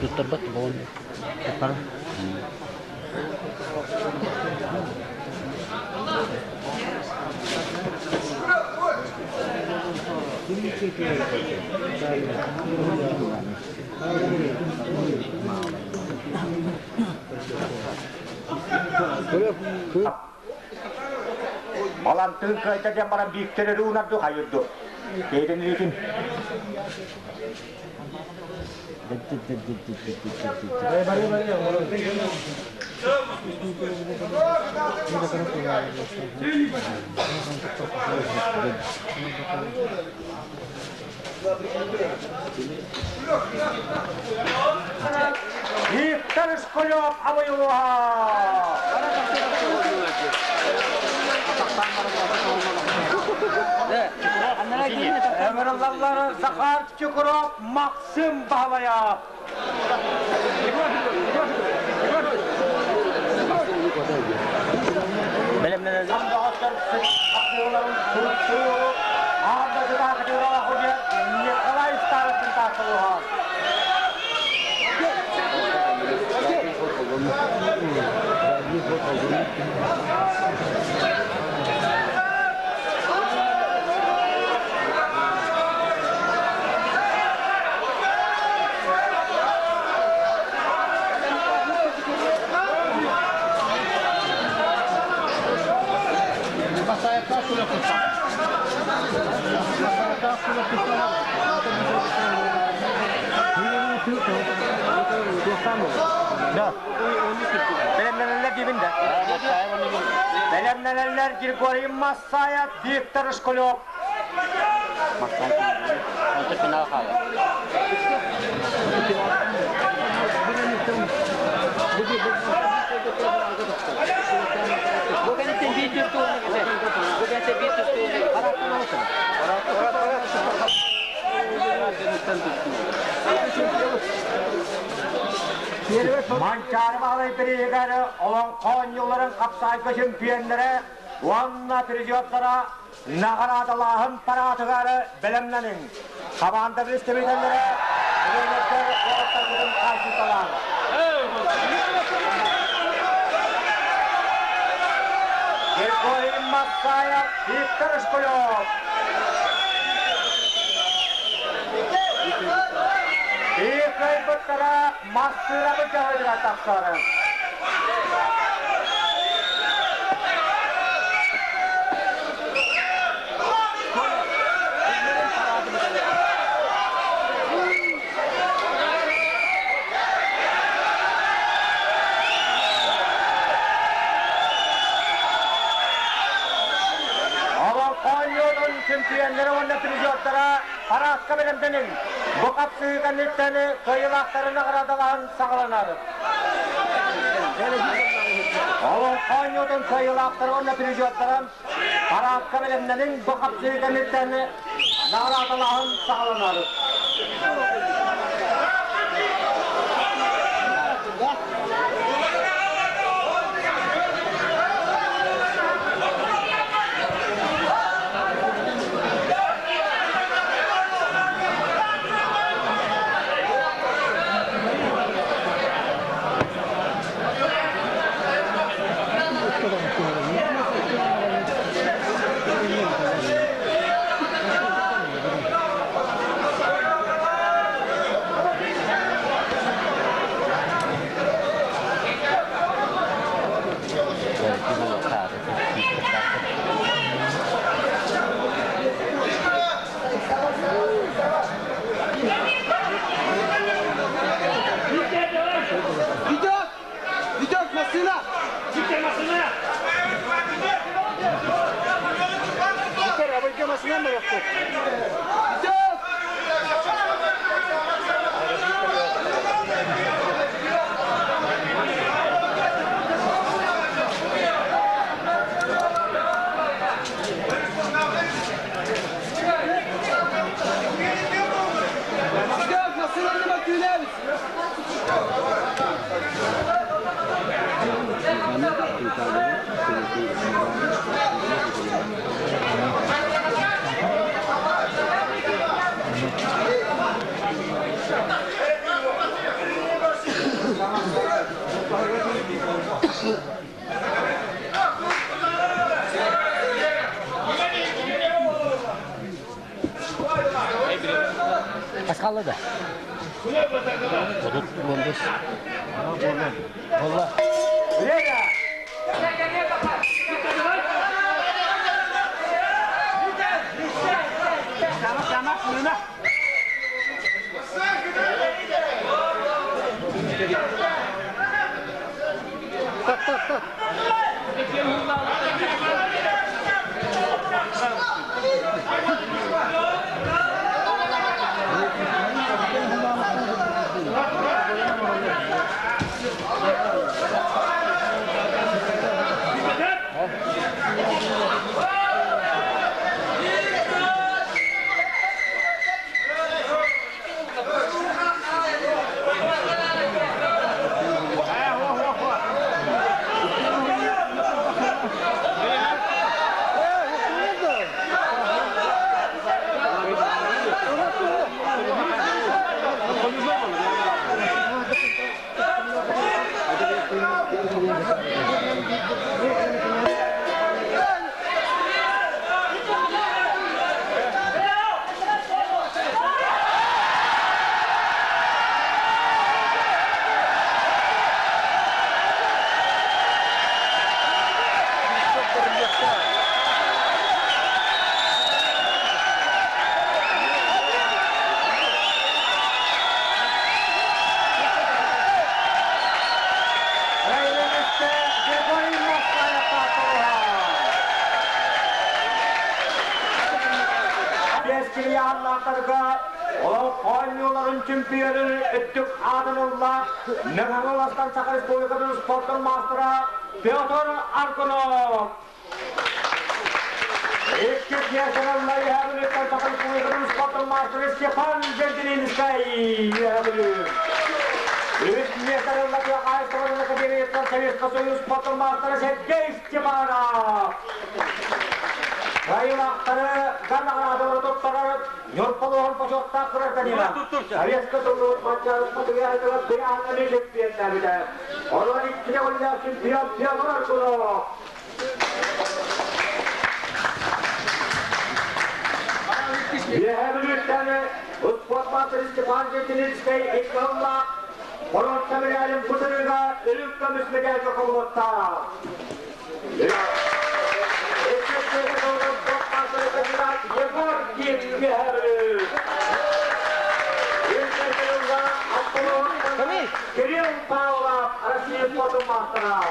Туттарбат боҕон. Туттар. Балантыын кыайда диэн баран Бииктэр өрүү унарду хайырду. Бэйден илиитин. Виктор Шкулев абайылуха! Өміраллары Захар Чукуров, Максим Бахалаев. Николай Старостин тартылуха. Бэлэмнэнэллэр диибин да. Бэлэмнэнэллэр Григорий Массаев, Виктор Шкулев. Онто финал хаалар. Бу кэнниттэн биир түстүүнү Бу кэнниттэн биир түстүүнү. Манчаары Баһылай бирииһигэр олоҥхо оонньууларын хапсаайга чөмпүйүөннэрэ уонна призердара наҕараадалааһын параатыгар бэлэмнэниҥ. Хамаанда представителлэрэ тренердэр уолаттарбытын хааччыталаан. Григорий Массаев, Виктор Шкулев. Биир кыайбыттара массыына былдьаһыытыгар тахсары. Чөмпүйэннэрэ уонна призердара параадка бэлэмнэниҥ. Бу хапсыһыы кэнниттэн кыайыылаахтары наҕараадалаһан саҕаланар. Олоҥхо оонньуутун кыайыылаахтара уонна призердара параадка бэлэмнэниҥ. Бу хапсыһыы кэнниттэн наҕараадалааһын саҕаланар. Идет! Идет машина! Машина! Идет! Идет машина не Матюлевич! Пасхалы да. 35. Valla. Чемпионын өттүк аатын ылла Мэҥэ-Хаҥаластан Саха Республикатын спортун маастара Петр Аркунов. Иккис миэстэлэргэ Үөһээ Саха Республикатын спортун маастара Степан Жергелинскай Үөһээ Бүлүү. Үс миэстэлэргэ тыа хаһаайыстыбатын академияттан Советский Союз спортун маастара Сергей Степанов. Кыайыылаахтары наҕараадалары туттарар Ньурбалуһун бочуоттаах гражданина, Советскай Союз Маччаныспатыгар быйааннары чемпионнабыта. Онон иккине оллаах чемпион Петр Аркунов. Үөһээ Бүлүүттэн спорт маастар Степан Жентилинскэй икки ыллаах боруонса медалин бу сырыыга үрүҥ көмүс медальга кубулуттаах. Егор Ким Үөһээ Бүлүү. Кирилл Павлов, Россия спортун маастара.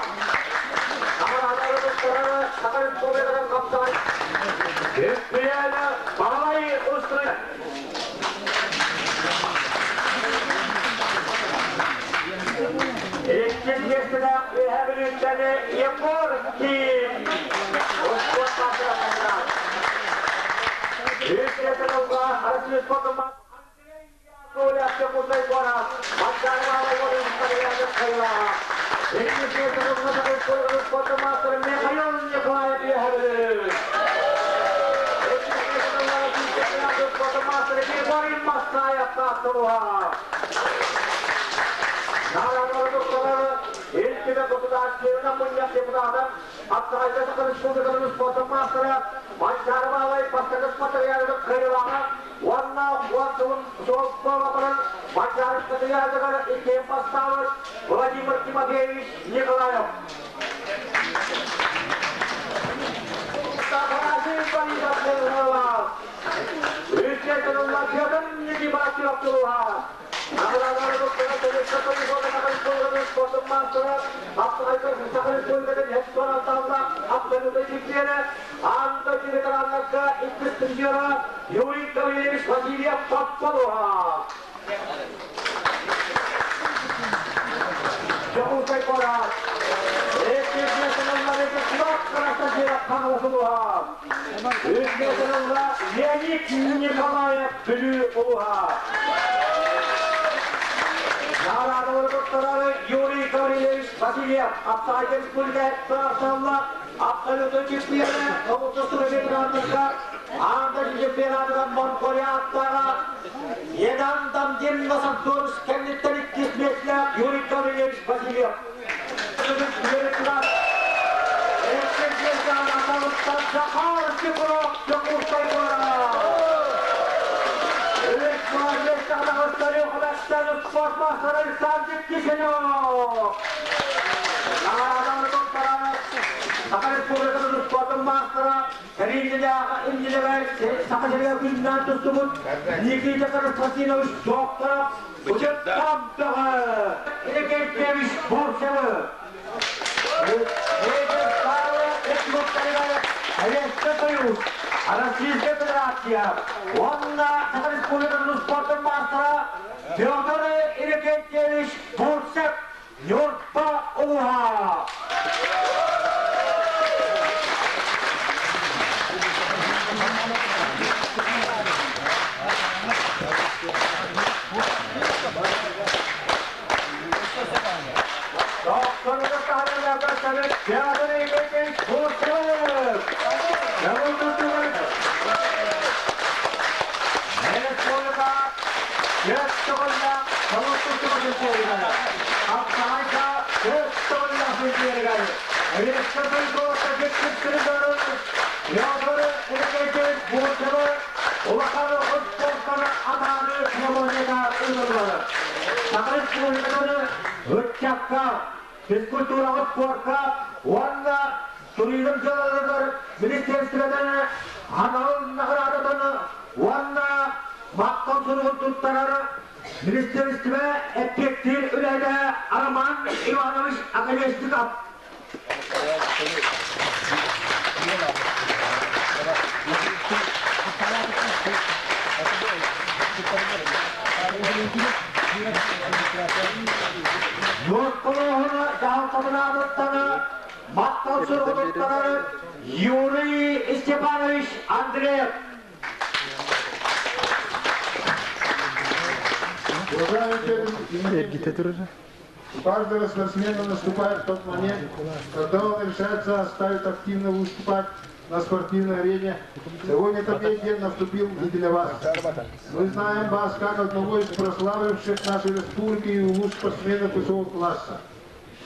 Үппүйээнэ Баһылай Устрой. Иккис миэстэлээх Үөһээ Бүлүүттэни Егор Ким успуорт маастара кандидат. Үс миэстэлээх Россия спордун Уонна уон сылын суолталарын Мадьярскатыйаатыгар иккиэн бастаабыт Владимир Тимофеевич Николаев. Афанасий Борисов Михайлов. Үске тылла Петр Никифатьев тылла. Юрий Гаврилович Васильев Топполуха. Дьокуускай куорат. Леонид Николаев Бүлүү улуһа. Наҕараадалары Юрий Гаврилович Васильев Аптаайга Республика Сарсалла абсолютно чемпионы Областной чемпионатка Аан чемпионатыгар Монголия аттаға Едан Дамдин Насантурс кэнниттэн иккис миэстэлээх Юрий Гаврилович Васильев. Захар Чекуров Спорт Александр Киселев. Саха Республикатын спортун маастара, Никита Константинович Докторов, Учеттамтығы, Инекеевич Бурсевы. Советский Союз, Российская Федерация, онна Саха Республикатын спортун маастара Петр Иннокентьевич Бурсев, Нюрба улуһа. Петр Иннокентьевич Бурсев. Физкультураҕа спорка уонна туризм дьыалаларыгар министерствотын анал наҕараадатын уонна махтал суругун туттарар министерство эппиэттиир үлэһитэ Роман Иванович Оконешников. Юрткулуһуна дьаһалтабынаадыттана махтал суругун туттарар Юрий Степанович Андреев. У каждого спортсмена наступает тот момент, когда он решается оставить активно выступать на спортивной арене. Сегодня этот день наступил и для вас. Мы знаем вас как одного из прославивших нашей республики и лучших спортсменов высокого класса.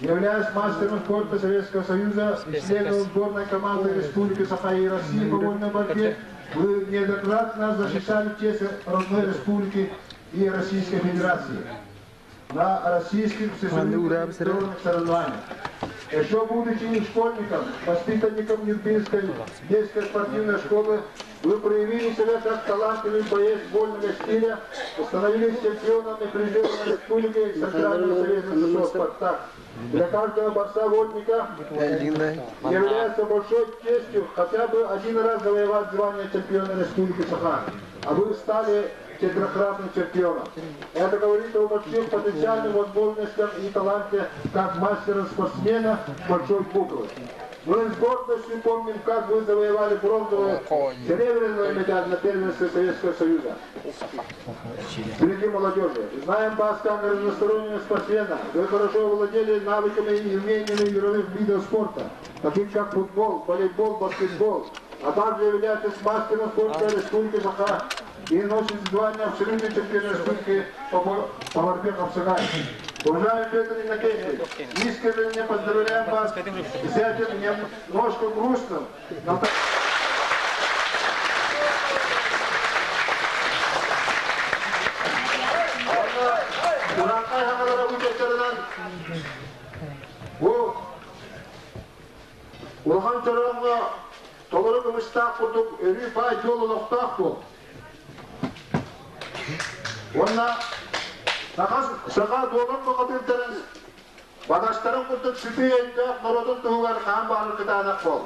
Являясь мастером спорта Советского Союза и членом сборной команды Республики Саха и России по вольной борьбе, вы неоднократно защищали честь родной республики и Российской Федерации на российских всесоюзных соревнованиях. Еще будучи школьником, воспитанником Нюрбинской детской спортивной школы, вы проявили себя как талантливый боец вольного стиля, становились чемпионом и призером республики и Центрального Союза «Спартак». Для каждого борца-вольника является большой честью хотя бы один раз завоевать звание чемпиона Республики Саха. А вы стали четырехкратным чемпионом. Это говорит о больших потенциальных возможностях и таланте как мастера-спортсмена большой буквы. Мы с гордостью помним, как вы завоевали бронзовую, серебряную медаль на первенстве Советского Союза среди молодежи. Знаем вас как разностороннего спортсмена. Вы хорошо владели навыками и умениями мировых видов спорта, таких как футбол, волейбол, баскетбол, а также являетесь мастером спорта Республики Саха и носит звание абсолютный чемпион республики по борьбе Хапсагай. Уважаемый Петр Иннокентьевич, искренне поздравляем вас с этим немножко грустным, но Бу улахан чорооҥҥо толору кымыстаах курдук өрүү баай дьол олохтоох буол. Уонна саха дуолан бухатыырдарын бадастарын курдук сүтүү өйдөөх норуотун туһугар хаан баарын кытаанах буол.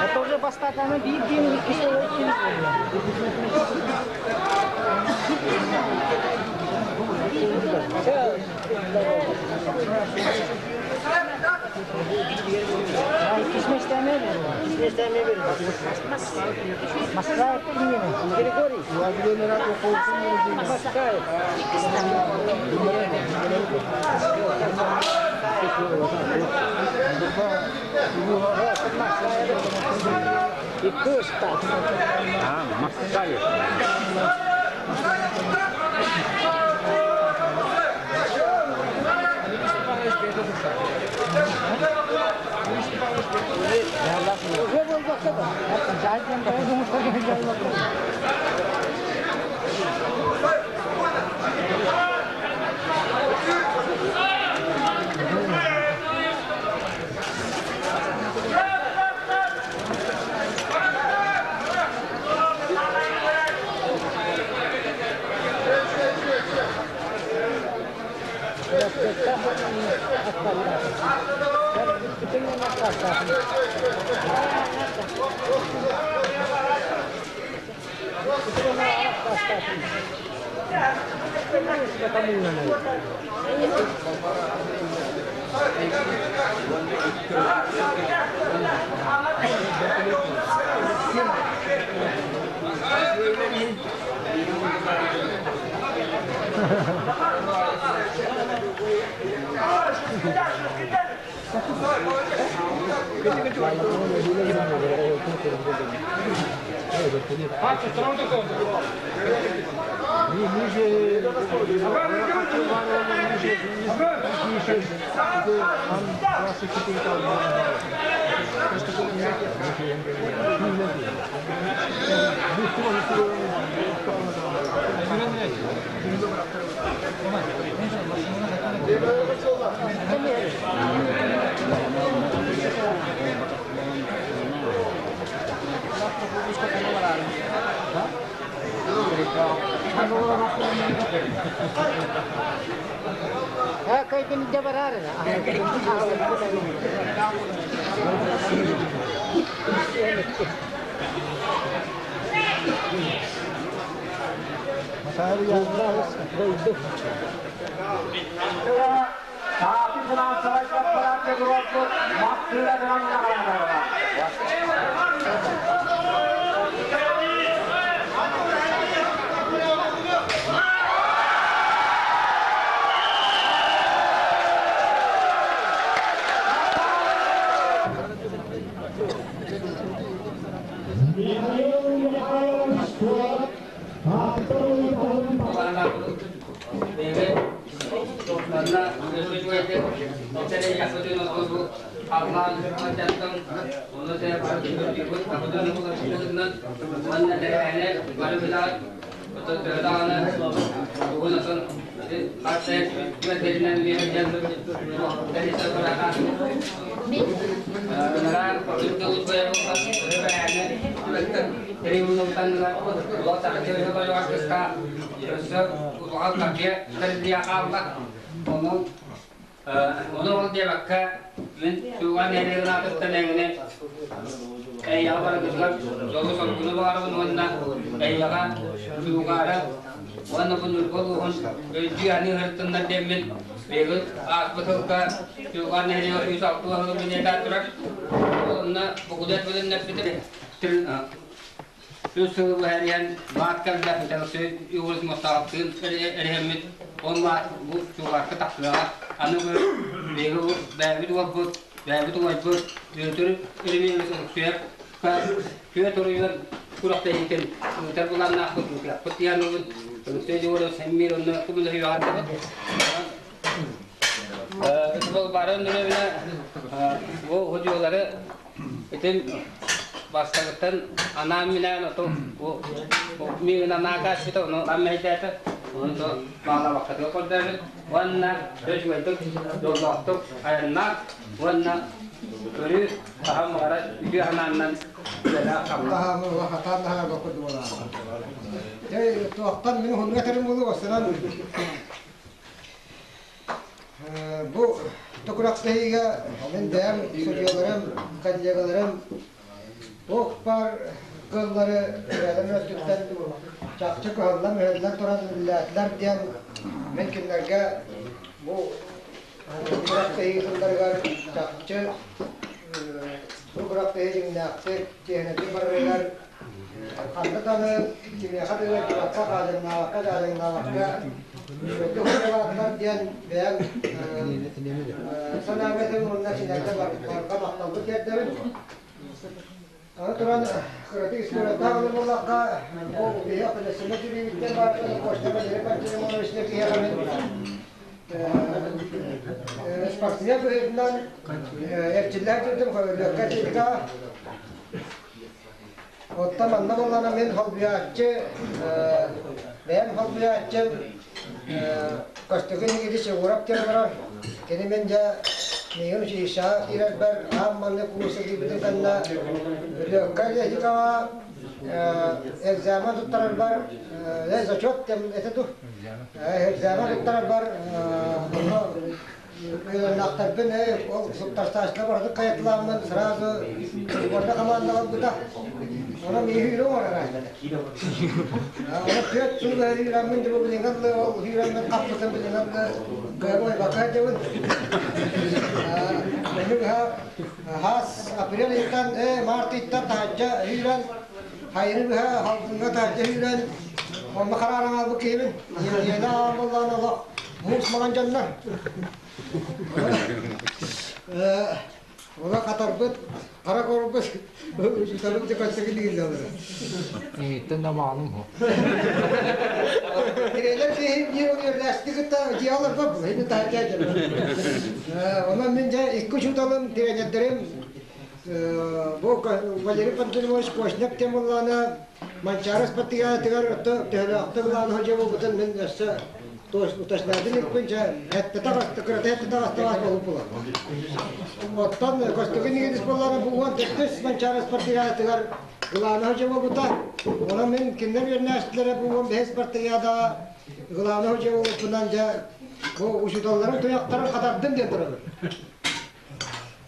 Это уже бастатаны биир Манна үчүгэйдик этэрэйэхпитин оту халлаан аттан ону тэ бары күнүрдүүбүт абыдан буларбытынан уонна тэрээһинэ бары билэҕит отон төһө даҕаны тугун отон хас түбэлтэтинэн үөһэдьэн тэрийсэ бараха ынараа Ону ол диэбэккэ, мин Сууган нэһилиэгин аатыттан эҥини эйиэхэ барыгытыгар дьолу-соргуну баҕарабын уонна эйиэхэ Суугаара уонна бу Ньурба улууһун өйдүү-аныы сырыттыннар диэммин биһиги ааспыт сылга Сууган нэһилиэгэ 106 сылын бэлиэтээн турар. Онно букудет билиннэрбитим. Үс сылы быһа эриһэн маат кэллэ, Алексей Егорович Мостаҕаптыын эриһэммит, ол маат бу чугаска тахсыаҕа. Аны бу биһиги бу бэйэбит уолбут, бэйэбит убайбыт Бүөтүр Еремеевич Алексеев түөрт оройуон күрэхтэһиитин ыытар былааннаахпыт, ыытыахпыт диэн ылбыт. Алексей Егорович эмиэ онно көмөлөһүөҕэ Ити бары өнүрөбүнэ бу худьуолары Итин бастакыттан анаан-минээн оту бу миигин анаан кээспитэ, ону аммэйдээтэ, ону то баалаабаккатыгар көрдөөбүт уонна үчүгэйдик дьоллоохтук айаннаах уонна өрүү хаһан баҕарар үтүө санааннан үлэлээх Таһаамы хатаан таһаарбакка курдук Дьэ, туохтан мин уһуннук этэрим буолуо, бастанан Бу күрэхтэһиигэ мин бэйэм судьуйаларым, коллегаларым туох баар кыаллары бэйэлэрин өттүттэн чахчы кыһаллан-мүһэллэн туран үлэлээтилэр диэн мин кинилэргэ бу күрэхтэһии сылларыгар чахчы бу күрэхтэһии дьиҥнээхтик, чиэһинэйдик барарыгар Ханна даҕаны кимиэхэ да ыалдьыбакка, хаадьаҥнаабакка, дьаадьаҥнаабакка үчүгэйдик уһуйалаатылар диэн бэйэм санаам этим уонна кинилэргэ барҕа махталбын тиэрдэбин. Аны туран кыратык историяттаах ылар буоллахха, бу биһиги апелляционнай түрүүбүттэн баар Костя Валерий Пантелеймонович киһиэхэ мин спортсмен быһыытынан эрчиллээх дьылдым Лөккө атлетикаҕа. Оттон манна буоллаҕына мин холбуйааччы, бэйэм холбуйааччым Костюгин Никитич Егоров диэн олорор. Кини мин дьэ миигин училищеҕа киирэрбэр аан маҥнай курса киирбитин кэннэ легкая атлетикаҕа экзамен туттарарбар зачет это ту экзамен туттарарбар Ыаннахтарбын ол субтарсааччылар барытын хайатылааммын сразу сборга хамаанда ылбыта. Онон миһи үрүҥ оҥорор Оны түөрт сыл үүрэммин дьэ билиҥҥэ дылы ол үүрэммин хаппытын билиҥҥэ дылы кыайбай бакка сылдьабын. Өнүг хаас апрель ыйтан март ыйтан таһырдьа үүрэн хайыны быһа халгыҥҥа таһырдьа үүрэн онно харааран хаалбыт киһибин. Иэнэ аан буоллаҕына олох Муус маҥан дьоннор. Ола хатарбыт, хара корбут, учуталым декаттагы дииллалара. Ииттен да маалым хо. Тирелер киһи биир университеты кытта дьиалар бар бұл, хини таһырдьа Онон мин дьэ икки учууталым, тренердерим бу Валерий Пантелеймонович Кошнев диэн буоллаҕына Манчаары спартакиадатыгар төһөлөөхтүк ылаан сылдьа буолбутун мин өссө уточнайдын иликпин дьэ эттэтэ кырата эттэтэ астабаас буолуп буолар. Оттон Костюгин Игоревич буоллаҕына бу 14 Манчаары спартакиадатыгар главный сылдьа буолбута. Онон мин кинилэр үөрэнээччилэрэ бу 15 спартакиадаҕа главный сылдьа буолбуппунан дьэ бу учууталларым туйахтарын хатардым диэн турабын.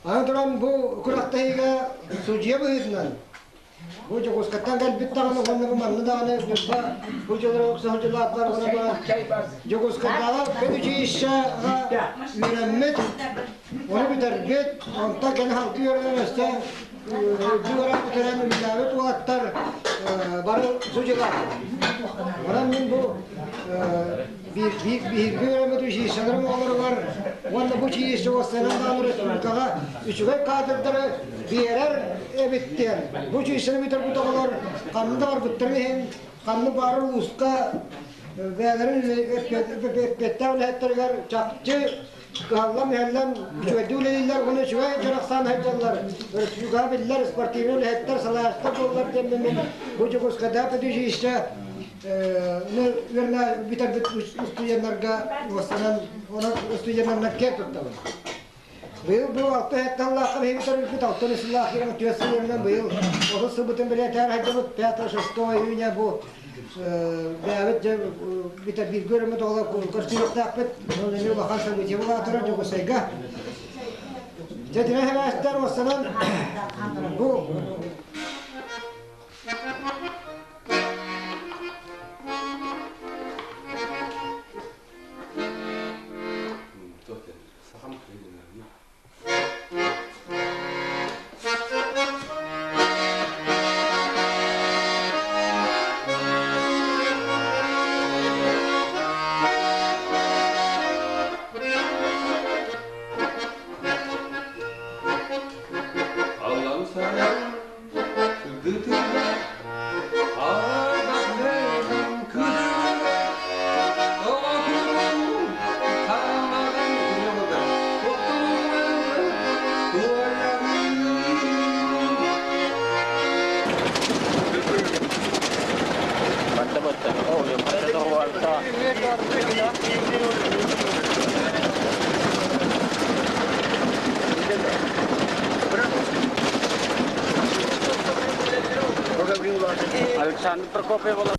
Аны туран бу күрэхтэһиигэ судьуйа быһыытынан Бу Дьокуускайтан кэлбит даҕаны уонна бу манна даҕаны Ньурба бу дьыллары уксаһын дьылааттар уонна Дьокуускайдааҕы педучилищеҕа үөрэммит, ону бүтэрбит, онтон кэлин халты үөрэнэн өссө үрдүк үөрэх бүтэрэн үлэлээбит уолаттар бары судьулар. Онон мин бу бииргэ үөрэммит училищеларым оҕолоругар уонна бу училище уоссайынан даҕаны республикаҕа үчүгэй кадрдары биэрэр эбит диэн бу училищены бүтэрбит оҕолор ханна да барбыттарын иһин ханна баар улууска Бэйэлэрин эппиэттээх үлэһиттэригэр чахчы кыһаллан-мүһэллэн үчүгэйдик үлэлииллэр уонна үчүгэй дьарахсаан сылдьаллар. Өрөспүүбүлүкэҕэ биллэр спортивнай үлэһиттэр, салайааччылар буоллар диэн мин бу Дьокуускайдааҕы педучилище үөрэнэ бүтэрбит устудьуоннарга уостанан, онон устудьуоннарынан киэн туттабын. Быйыл бу алта сыллаахха биһиги төрүппүт 63 сыллаах киирэн 4 сыл быйыл 30 сылбытын бэлиэтээн сылдьабыт 5-6 июня бу бэйэбит дьэ бүтэр бииргэ өрөммүт оҕолор көрсүөхтээхпит. Онон эмиэ улахан событие буолаатара турар Дьокуускайга. Дьэ тирэ хэбээстэр уостанан бу Аллан сарай сырдытыгар ардах кыдыгар Александр Прокопьев.